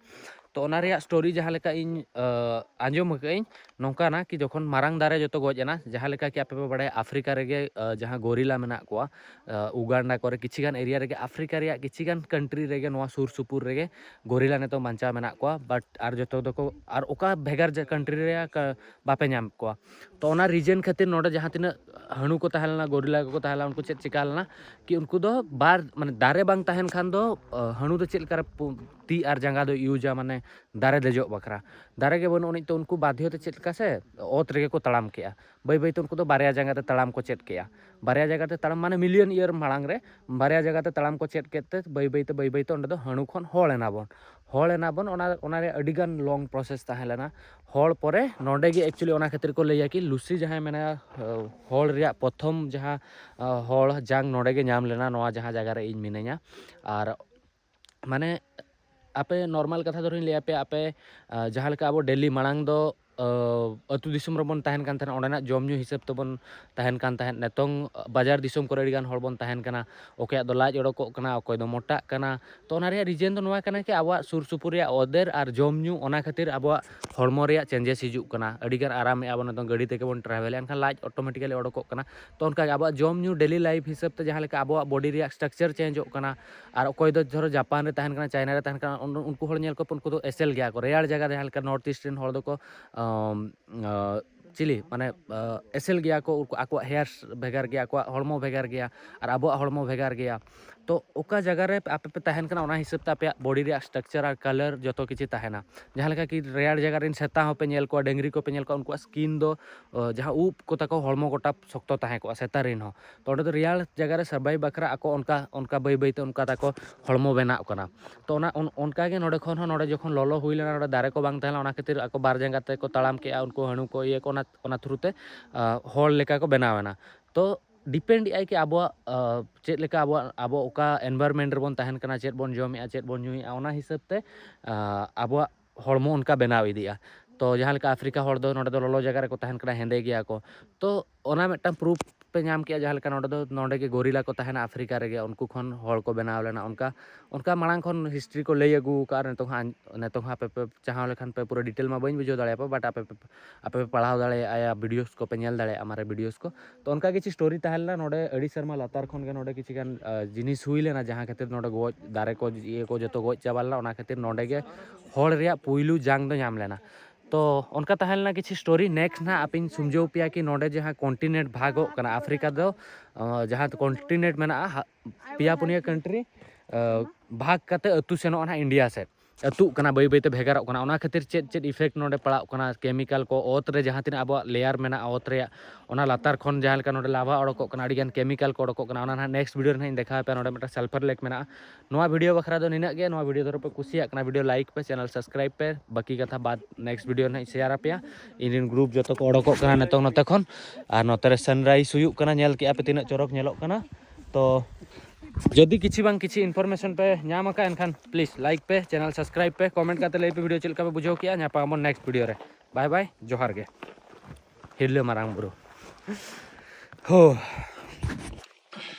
ᱛᱚ ᱚᱱᱟ ᱨᱮᱭᱟᱜ ᱥᱴᱳᱨᱤ ᱡᱟᱦᱟᱸ ᱞᱮᱠᱟ ᱤᱧ, ᱟ, ᱟᱸᱡᱚᱢ ᱟᱠᱟᱫᱟᱹᱧ, ᱱᱚᱝᱠᱟᱱᱟ ᱠᱤ ᱡᱚᱠᱷᱚᱱ ᱢᱟᱨᱟᱝ ᱫᱟᱨᱮ ᱡᱚᱛᱚ ᱜᱚᱡ ᱮᱱᱟ, ᱡᱟᱦᱟᱸ ᱞᱮᱠᱟ ᱠᱤ ᱟᱯᱮ ᱯᱮ ᱵᱟᱲᱟᱭᱟ, ᱟᱯᱷᱨᱤᱠᱟ ᱨᱮᱜᱮ, ᱟ, ᱡᱟᱦᱟᱸ ᱜᱚᱨᱤᱞᱟ ᱢᱮᱱᱟᱜ ᱠᱚᱣᱟ, ᱟ, ᱩᱜᱟᱱᱰᱟ ᱠᱚᱨᱮ, ᱠᱤᱪᱷᱤ ᱜᱟᱱ ᱮᱨᱤᱭᱟ ᱨᱮᱜᱮ, ᱟᱯᱷᱨᱤᱠᱟ ᱨᱮᱭᱟᱜ ᱠᱤᱪᱷᱤ ᱜᱟᱱ ᱠᱟᱱᱴᱨᱤ ᱨᱮᱜᱮ, ᱱᱚᱣᱟ ᱥᱩᱨ ᱥᱩᱯᱩᱨ ᱨᱮᱜᱮ ᱜᱚᱨᱤᱞᱟ ᱱᱤᱛᱚᱝ ᱵᱟᱧᱪᱟᱣ ᱢᱮᱱᱟᱜ ᱠᱚᱣᱟ᱾ ᱵᱟᱴ ᱟᱨ ᱡᱚᱛᱚ ᱫᱚᱠᱚ, ᱟᱨ ᱚᱠᱟ ᱵᱷᱮᱜᱟᱨ ᱠᱟᱱᱴᱨᱤ ᱨᱮᱭᱟᱜ ᱠᱟ-, ᱵᱟᱯᱮ ᱧᱟᱢ ᱠᱚᱣᱟ᱾ ᱛᱚ ᱚᱱᱟ ᱨᱤᱡᱮᱱ ᱠᱷᱟᱹᱛᱤᱨ ᱱᱚᱰᱮ ᱡᱟᱦᱟᱸ ᱛᱤᱱᱟᱹᱜ ᱦᱟᱹᱬᱩ ᱠᱚ ᱛᱟᱦᱮᱸ ᱞᱮᱱᱟ, ᱜᱚᱨᱤᱞᱟ ᱠᱚᱠᱚ ᱛᱟᱦᱮᱸ ᱞᱮᱱᱟ, ᱩᱱᱠᱩ ᱪᱮᱫ ᱪᱤᱠᱟ ᱞᱮᱱᱟ ᱠᱤ ᱩᱱᱠᱩ ᱫᱚ ᱵᱟᱨ, ᱢᱟᱱᱮ, ᱫᱟᱨᱮ ᱵᱟᱝ ᱛᱟᱦᱮᱱ ᱠᱷᱟᱱ ᱫᱚ, ᱟ, ᱦᱟᱹᱬᱩ ᱫᱚ ᱪᱮᱫ ᱞᱮᱠᱟᱨᱮ ᱯᱩ-, ᱛᱤ ᱟᱨ ᱡᱟᱸᱜᱟ ᱫᱚᱭ ᱤᱭᱩᱡᱟ, ᱢᱟᱱᱮ, ᱫᱟᱨᱮ ᱫᱮᱡᱚᱜ ᱵᱟᱠᱷᱨᱟ? ᱫᱟᱨᱮ ᱜᱮ ᱵᱟᱹᱱᱩᱜ ᱟᱹᱱᱤᱡ, ᱛᱚ ᱩᱱᱠᱩ ᱵᱟᱫᱽᱫᱷᱚ ᱛᱮ ᱪᱮᱫ ᱞᱮᱠᱟ ᱥᱮ ᱚᱛ ᱨᱮᱜᱮ ᱠᱚ ᱛᱟᱲᱟᱢ ᱠᱮᱜᱼᱟ᱾ ᱵᱟᱹᱭ ᱵᱟᱹᱭ ᱛᱮ ᱩᱱᱠᱩ ᱫᱚ ᱵᱟᱨᱭᱟ ᱡᱟᱸᱜᱟ ᱛᱮ ᱛᱟᱲᱟᱢ ᱠᱚ ᱪᱮᱫ ᱠᱮᱜᱼᱟ᱾ ᱵᱟᱨᱭᱟ ᱡᱟᱸᱜᱟ ᱛᱮ ᱛᱟᱲᱟᱢ, ᱢᱟᱱᱮ, ᱢᱤᱞᱤᱭᱚᱱ ᱤᱭᱟᱨ ᱢᱟᱲᱟᱝ ᱨᱮ ᱵᱟᱨᱭᱟ ᱡᱟᱸᱜᱟ ᱛᱮ ᱛᱟᱲᱟᱢ ᱠᱚ ᱪᱮᱫ ᱠᱮᱫ ᱛᱮ ᱵᱟᱹᱭ ᱵᱟᱹᱭ ᱛᱮ, ᱵᱟᱹᱭ ᱵᱟᱹᱭ ᱛᱮ ᱚᱸᱰᱮ ᱫᱚ ᱦᱟᱹᱬᱩ ᱠᱷᱚᱱ ᱦᱚᱲ ᱮᱱᱟ ᱵᱚᱱ᱾ ᱦᱚᱲ ᱮᱱᱟ ᱵᱚᱱ, ᱚᱱᱟ, ᱚᱱᱟ ᱨᱮ ᱟᱹᱰᱤ ᱜᱟᱱ ᱞᱚᱝ ᱯᱨᱚᱥᱮᱥ ᱛᱟᱦᱮᱸ ᱞᱮᱱᱟ᱾ ᱦᱚᱲ ᱯᱚᱨᱮ ᱱᱚᱰᱮ ᱜᱮ ᱮᱠᱪᱩᱭᱮᱞᱤ ᱚᱱᱟ ᱠᱷᱟᱹᱛᱤᱨ ᱠᱚ ᱞᱟᱹᱭᱟ ᱠᱤ ᱞᱩᱥᱤ ᱡᱟᱦᱟᱸᱭ ᱢᱮᱱᱟᱭᱟ, ᱟ, ᱦᱚᱲ ᱨᱮᱭᱟᱜ ᱯᱨᱚᱛᱷᱚᱢ ᱡᱟᱦᱟᱸ, ᱟ, ᱦᱚᱲ ᱡᱟᱝ ᱱᱚᱰᱮ ᱜᱮ ᱧᱟᱢ ᱞᱮᱱᱟ, ᱱᱚᱣᱟ ᱡᱟᱦᱟᱸ ᱡᱟᱭᱜᱟ ᱨᱮ ᱤᱧ ᱢᱤᱱᱟᱹᱧᱟ᱾ ᱟᱨ, ᱢᱟᱱᱮ, ᱟᱯᱮ ᱱᱚᱨᱢᱟᱞ ᱠᱟᱛᱷᱟ ᱫᱷᱚᱨᱮᱧ ᱞᱟᱹᱭ ᱟᱯᱮᱭᱟ, ᱟᱯᱮ, ᱟ, ᱡᱟᱦᱟᱸ ᱞᱮᱠᱟ ᱟᱵᱚ ᱰᱮᱞᱤ ᱢᱟᱲᱟᱝ ᱫᱚ ᱟᱹᱛᱩ ᱫᱤᱥᱚᱢ ᱨᱮᱵᱚᱱ ᱛᱟᱦᱮᱱ ᱠᱟᱱ ᱛᱟᱦᱮᱱᱟ, ᱚᱸᱰᱮᱱᱟᱜ ᱡᱚᱢ ᱧᱩ ᱦᱤᱥᱟᱹᱵ ᱛᱮᱵᱚᱱ ᱛᱟᱦᱮᱱ ᱠᱟᱱ ᱛᱟᱦᱮᱸᱫ᱾ ᱱᱤᱛᱚᱝ ᱵᱟᱡᱟᱨ ᱫᱤᱥᱚᱢ ᱠᱚᱨᱮ ᱟᱹᱰᱤ ᱜᱟᱱ ᱦᱚᱲ ᱵᱚᱱ ᱛᱟᱦᱮᱱ ᱠᱟᱱᱟ, ᱚᱠᱚᱭᱟᱜ ᱫᱚ ᱞᱟᱡ ᱚᱰᱚᱠᱚᱜ ᱠᱟᱱᱟ, ᱚᱠᱚᱭ ᱫᱚ ᱢᱚᱴᱟᱜ ᱠᱟᱱᱟ᱾ ᱛᱚ ᱚᱱᱟ ᱨᱮᱭᱟᱜ reason ᱫᱚ ᱱᱚᱣᱟ ᱠᱟᱱᱟ ᱠᱤ ᱟᱵᱚᱣᱟᱜ ᱥᱩᱨ ᱥᱩᱯᱩᱨ ᱨᱮᱭᱟᱜ weather ᱟᱨ ᱡᱚᱢ ᱧᱩ, ᱚᱱᱟ ᱠᱷᱟᱹᱛᱤᱨ ᱟᱵᱚᱣᱟᱜ ᱦᱚᱲᱢᱚ ᱨᱮᱭᱟᱜ changes ᱦᱤᱡᱩᱜ ᱠᱟᱱᱟ᱾ ᱟᱹᱰᱤ ᱜᱟᱱ ᱟᱨᱟᱢᱮᱜᱼᱟ ᱵᱚᱱ, ᱱᱤᱛᱚᱝ ᱜᱟᱹᱰᱤ ᱛᱮᱜᱮ ᱵᱚᱱ travelᱮᱜᱼᱟ, ᱮᱱᱠᱷᱟᱱ ᱞᱟᱡ automatically ᱚᱰᱚᱠᱚᱜ ᱠᱟᱱᱟ᱾ ᱛᱚ ᱚᱱᱠᱟ ᱜᱮ ᱟᱵᱚᱣᱟᱜ ᱡᱚᱢ ᱧᱩ daily life ᱦᱤᱥᱟᱹᱵ ᱛᱮ ᱡᱟᱦᱟᱸ ᱞᱮᱠᱟ ᱟᱵᱚᱣᱟᱜ body ᱨᱮᱭᱟᱜ structure changeᱚᱜ ᱠᱟᱱᱟ, ᱟᱨ ᱚᱠᱚᱭ ᱫᱚ ᱫᱷᱚᱨᱚ ᱡᱟᱯᱟᱱ ᱨᱮ ᱛᱟᱦᱮᱱ ᱠᱟᱱᱟ, ᱪᱟᱭᱱᱟ ᱨᱮ ᱛᱟᱦᱮᱱ ᱠᱟᱱᱟ, ᱩᱱ-, ᱩᱱᱠᱩ ᱦᱚᱲ ᱧᱮᱞ ᱠᱚᱯᱮ, ᱩᱱᱠᱩ ᱫᱚ ᱮᱥᱮᱞ ᱜᱮᱭᱟ ᱠᱚ᱾ ᱨᱮᱭᱟᱲ ᱡᱟᱭᱜᱟ ᱨᱮ ᱡᱟᱦᱟᱸ ᱞᱮᱠᱟ North Eastern ᱦᱚᱲ ᱫᱚᱠᱚ, ᱟᱢ, ᱟ, ᱪᱤᱞᱤ, ᱢᱟᱱᱮ, ᱟ, ᱮᱥᱮᱞ ᱜᱮᱭᱟ ᱠᱚ, ᱩᱱᱠᱩ ᱟᱠᱚᱣᱟᱜ hairs ᱵᱷᱮᱜᱟᱨ ᱜᱮᱭᱟ, ᱟᱠᱚᱣᱟᱜ ᱦᱚᱲᱢᱚ ᱵᱷᱮᱜᱟᱨ ᱜᱮᱭᱟ, ᱟᱨ ᱟᱵᱚᱣᱟᱜ ᱦᱚᱲᱢᱚ ᱵᱷᱮᱜᱟᱨ ᱜᱮᱭᱟ᱾ ᱛᱚ ᱚᱠᱟ ᱡᱟᱭᱜᱟ ᱨᱮ ᱟᱯᱮ ᱯᱮ ᱛᱟᱦᱮᱱ ᱠᱟᱱᱟ, ᱚᱱᱟ ᱦᱤᱥᱟᱹᱵ ᱛᱮ ᱟᱯᱮᱭᱟᱜ body ᱨᱮᱭᱟᱜ structure ᱟᱨ colour ᱡᱚᱛᱚ ᱠᱤᱪᱷᱩ ᱛᱟᱦᱮᱱᱟ᱾ ᱡᱟᱦᱟᱸ ᱞᱮᱠᱟ ᱠᱤ ᱨᱮᱭᱟᱲ ᱡᱟᱭᱜᱟ ᱨᱮᱱ ᱥᱮᱛᱟ ᱦᱚᱸᱯᱮ ᱧᱮᱞ ᱠᱚᱣᱟ, ᱰᱟᱹᱝᱨᱤ ᱠᱚᱯᱮ ᱧᱮᱞ ᱠᱚᱣᱟ, ᱩᱱᱠᱩᱣᱟᱜ skin ᱫᱚ, ᱚ, ᱡᱟᱦᱟᱸ ᱩᱵ ᱠᱚ ᱛᱟᱠᱚ ᱦᱚᱲᱢᱚ ᱜᱚᱴᱟ ᱥᱚᱠᱛᱚ ᱛᱟᱦᱮᱸ ᱠᱚᱜᱼᱟ ᱥᱮᱛᱟ ᱨᱮᱱ ᱦᱚᱸ᱾ ᱛᱚ ᱚᱸᱰᱮ ᱫᱚ ᱨᱮᱭᱟᱲ ᱡᱟᱭᱜᱟ ᱨᱮ survive ᱵᱟᱠᱷᱨᱟ ᱟᱠᱚ ᱚᱱᱠᱟ, ᱚᱱᱠᱟ ᱵᱟᱹᱭ ᱵᱟᱹᱭ ᱛᱮ ᱚᱱᱠᱟ ᱛᱟᱠᱚ ᱦᱚᱲᱢᱚ ᱵᱮᱱᱟᱜ ᱠᱟᱱᱟ᱾ ᱛᱚ ᱚᱱᱟ, ᱚᱱ-, ᱚᱱᱠᱟ ᱜᱮ ᱱᱚᱰᱮ ᱠᱷᱚᱱ ᱦᱚᱸ, ᱱᱚᱰᱮ ᱡᱚᱠᱷᱚᱱ ᱞᱚᱞᱚ ᱦᱩᱭ ᱞᱮᱱᱟ, ᱱᱚᱰᱮ ᱫᱟᱨᱮ ᱠᱚ ᱵᱟᱝ ᱛᱟᱦᱮᱸ ᱞᱮᱱᱟ, ᱚᱱᱟ ᱠᱷᱟᱹᱛᱤᱨ ᱟᱠᱚ ᱵᱟᱨ ᱡᱟᱸᱜᱟ ᱛᱮᱠᱚ ᱛᱟᱲᱟᱢ ᱠᱮᱜᱼᱟ, ᱩᱱᱠᱩ ᱦᱟᱹᱬᱩ ᱠᱚ ᱤᱭᱟᱹ ᱠᱚ, ᱚᱱᱟ, ᱚᱱᱟ through ᱛᱮ, ᱟ, ᱦᱚᱲ ᱞᱮᱠᱟ ᱠᱚ ᱵᱮᱱᱟᱣ ᱮᱱᱟ᱾ ᱛᱚ depend ᱮᱫ ᱟᱭ ᱠᱤ ᱟᱵᱚᱣᱟᱜ, ᱟ, ᱪᱮᱫ ᱞᱮᱠᱟ ᱟᱵᱚᱣᱟᱜ, ᱟᱵᱚ ᱚᱠᱟ environment ᱨᱮᱵᱚᱱ ᱛᱟᱦᱮᱱ ᱠᱟᱱᱟ, ᱪᱮᱫ ᱵᱚᱱ ᱡᱚᱢᱮᱜᱼᱟ, ᱪᱮᱫ ᱵᱚᱱ ᱧᱩᱭᱮᱜᱼᱟ, ᱚᱱᱟ ᱦᱤᱥᱟᱹᱵ ᱛᱮ, ᱟ, ᱟᱵᱚᱣᱟᱜ ᱦᱚᱲᱢᱚ ᱚᱱᱠᱟ ᱵᱮᱱᱟᱣ ᱤᱫᱤᱜᱼᱟ᱾ ᱛᱚ ᱡᱟᱦᱟᱸ ᱞᱮᱠᱟ ᱟᱯᱷᱨᱤᱠᱟ ᱦᱚᱲ ᱫᱚ ᱱᱚᱰᱮ ᱫᱚ ᱞᱚᱞᱚ ᱡᱟᱭᱜᱟ ᱨᱮᱠᱚ ᱛᱟᱦᱮᱱ ᱠᱟᱱᱟ, ᱦᱮᱸᱫᱮ ᱜᱮᱭᱟ ᱠᱚ᱾ ᱛᱚ ᱚᱱᱟ ᱢᱤᱫᱴᱟᱝ proof ᱯᱮ ᱧᱟᱢ ᱠᱮᱜᱼᱟ, ᱡᱟᱦᱟᱸ ᱞᱮᱠᱟ ᱱᱚᱰᱮ ᱫᱚ, ᱱᱚᱰᱮ ᱜᱮ ᱜᱚᱨᱤᱞᱟ ᱠᱚ ᱛᱟᱦᱮᱱᱟ ᱟᱯᱷᱨᱤᱠᱟ ᱨᱮᱜᱮ, ᱩᱱᱠᱩ ᱠᱷᱚᱱ ᱦᱚᱲ ᱠᱚ ᱵᱮᱱᱟᱣ ᱞᱮᱱᱟ᱾ ᱚᱱᱠᱟ, ᱚᱱᱠᱟ ᱢᱟᱲᱟᱝ ᱠᱷᱚᱱ history ᱠᱚ ᱞᱟᱹᱭ ᱟᱹᱜᱩ ᱟᱠᱟᱫᱼᱟ᱾ ᱟᱨ ᱱᱤᱛᱚᱝ ᱦᱟᱸᱜ, ᱱᱤᱛᱚᱝ ᱦᱚᱸ ᱟᱯᱮ ᱯᱮ ᱪᱟᱦᱟᱣ ᱞᱮᱠᱷᱟᱱ ᱯᱮ ᱯᱩᱨᱟᱹ detail ᱢᱟ ᱵᱟᱹᱧ ᱵᱩᱡᱷᱟᱹᱣ ᱫᱟᱲᱮᱭᱟᱯᱮᱭᱟ, but ᱟᱯᱮ ᱯᱮ, ᱟᱯᱮ ᱯᱮ ᱯᱟᱲᱦᱟᱣ ᱫᱟᱲᱮᱭᱟᱜᱼᱟ, videos ᱠᱚᱯᱮ ᱧᱮᱞ ᱫᱟᱲᱮᱭᱟᱜᱼᱟ, ᱢᱟᱨᱮ videos ᱠᱚ᱾ ᱛᱚ ᱚᱱᱠᱟ ᱠᱤᱪᱷᱩ story ᱛᱟᱦᱮᱸ ᱞᱮᱱᱟ ᱱᱚᱰᱮ, ᱟᱹᱰᱤ ᱥᱮᱨᱢᱟ ᱞᱟᱛᱟᱨ ᱠᱷᱚᱱ ᱜᱮ ᱱᱚᱰᱮ ᱠᱤᱪᱷᱩ ᱜᱟᱱ, ᱟ, ᱡᱤᱱᱤᱥ ᱦᱩᱭ ᱞᱮᱱᱟ, ᱡᱟᱦᱟᱸ ᱠᱷᱟᱹᱛᱤᱨ ᱱᱚᱰᱮ ᱜᱚᱡ, ᱫᱟᱨᱮ ᱠᱚ, ᱤᱭᱟᱹ ᱠᱚ ᱡᱚᱛᱚ ᱜᱚᱡ ᱪᱟᱵᱟ ᱞᱮᱱᱟ, ᱚᱱᱟ ᱠᱷᱟᱹᱛᱤᱨ ᱱᱚᱰᱮ ᱜᱮ ᱦᱚᱲ ᱨᱮᱭᱟᱜ ᱯᱩᱭᱞᱩ ᱡᱟᱝ ᱫᱚ ᱧᱟᱢ ᱞᱮᱱᱟ᱾ ᱛᱚ ᱚᱱᱠᱟ ᱛᱟᱦᱮᱸ ᱞᱮᱱᱟ ᱠᱤᱪᱷᱩ story᱾ Next ᱱᱟᱦᱟᱜ ᱟᱯᱮᱧ ᱥᱩᱢᱡᱷᱟᱹᱣ ᱯᱮᱭᱟ ᱠᱤ ᱱᱚᱰᱮ ᱡᱟᱦᱟᱸ continent ᱵᱷᱟᱜᱚᱜ ᱠᱟᱱᱟ ᱟᱯᱷᱨᱤᱠᱟ ᱫᱚ, ᱟ, ᱡᱟᱦᱟᱸ continent ᱢᱮᱱᱟᱜᱼᱟ, ᱦᱟ-, ᱯᱮᱭᱟ ᱯᱩᱱᱭᱟᱹ country, ᱟ, ᱵᱷᱟᱜᱽ ᱠᱟᱛᱮ ᱟᱹᱛᱩ ᱥᱮᱱᱚᱜᱼᱟ ᱱᱟᱦᱟᱜ ᱤᱱᱰᱤᱭᱟ ᱥᱮᱫ᱾ ᱟᱹᱛᱩᱜ ᱠᱟᱱᱟ, ᱵᱟᱹᱭ ᱵᱟᱹᱭᱛᱮ ᱵᱷᱮᱜᱟᱨᱚᱜ ᱠᱟᱱᱟ᱾ ᱚᱱᱟ ᱠᱷᱟᱹᱛᱤᱨ ᱪᱮᱫ ᱪᱮᱫ effect ᱱᱚᱰᱮ ᱯᱟᱲᱟᱜ ᱠᱟᱱᱟ, chemical ᱠᱚ, ᱚᱛ ᱨᱮ ᱡᱟᱦᱟᱸ ᱛᱤᱱᱟᱹᱜ ᱟᱵᱚᱣᱟᱜ layer ᱢᱮᱱᱟᱜᱼᱟ, ᱚᱛ ᱨᱮᱭᱟᱜ, ᱚᱱᱟ ᱞᱟᱛᱟᱨ ᱠᱷᱚᱱ ᱡᱟᱦᱟᱸ ᱞᱮᱠᱟ ᱱᱚᱰᱮ ᱞᱟᱵᱷᱟ ᱚᱰᱚᱠᱚᱜ ᱠᱟᱱᱟ, ᱟᱹᱰᱤᱜᱟᱱ chemical ᱠᱚ ᱚᱰᱚᱠᱚᱜ ᱠᱟᱱᱟ, ᱚᱱᱟ ᱱᱟᱦᱟᱜ next video ᱨᱮ ᱱᱟᱦᱟᱜ ᱤᱧ ᱫᱮᱠᱷᱟᱣ ᱟᱯᱮᱭᱟ᱾ ᱱᱚᱰᱮ ᱢᱤᱫᱴᱟᱝ sulphur lake ᱢᱮᱱᱟᱜᱼᱟ᱾ ᱱᱚᱣᱟ video ᱵᱟᱠᱷᱨᱟ ᱫᱚ ᱱᱤᱱᱟᱹᱜ ᱜᱮ᱾ ᱱᱚᱣᱟ video ᱫᱷᱚᱨᱚ ᱯᱮ ᱠᱩᱥᱤᱭᱟᱜ ᱠᱟᱱᱟ, video like ᱯᱮ, channel subscribe ᱯᱮ᱾ ᱵᱟᱹᱠᱤ ᱠᱟᱛᱷᱟ ᱵᱟᱫ next video ᱨᱮ ᱱᱟᱦᱟᱜ ᱤᱧ share ᱟᱯᱮᱭᱟ᱾ ᱤᱧ ᱨᱮᱱ group ᱡᱚᱛᱚ ᱠᱚ ᱚᱰᱚᱠᱚᱜ ᱠᱟᱱᱟ ᱱᱤᱛᱚᱝ ᱱᱚᱛᱮ ᱠᱷᱚᱱ᱾ ᱟᱨ ᱱᱚᱛᱮ ᱨᱮ sunrise ᱦᱩᱭᱩᱜ ᱠᱟᱱᱟ, ᱧᱮᱞ ᱠᱮᱜᱼᱟ ᱯᱮ ᱛᱤᱱᱟᱹᱜ ᱪᱚᱨᱚᱠ ᱧᱮᱞᱚᱜ ᱠᱟᱱᱟ᱾ ᱛᱚ ᱡᱩᱫᱤ ᱠᱤᱪᱷᱩ ᱵᱟᱝ ᱠᱤᱪᱷᱩ information ᱯᱮ ᱧᱟᱢ ᱟᱠᱟᱫ, ᱮᱱᱠᱷᱟᱱ please like ᱯᱮ, channel subscribe ᱯᱮ, comment ᱠᱟᱛᱮ ᱞᱟᱹᱭ ᱯᱮ video ᱪᱮᱫ ᱞᱮᱠᱟ ᱯᱮ ᱵᱩᱡᱷᱟᱹᱣ ᱠᱮᱜᱼᱟ᱾ ᱧᱟᱯᱟᱢ ᱟᱵᱚᱱ next video ᱨᱮ᱾ ᱵᱟᱭ ᱵᱟᱭ, ᱡᱚᱦᱟᱨ ᱜᱮ᱾ ᱦᱤᱨᱞᱟᱹ ᱢᱟᱨᱟᱝ ᱵᱩᱨᱩ᱾ ᱦᱳ᱾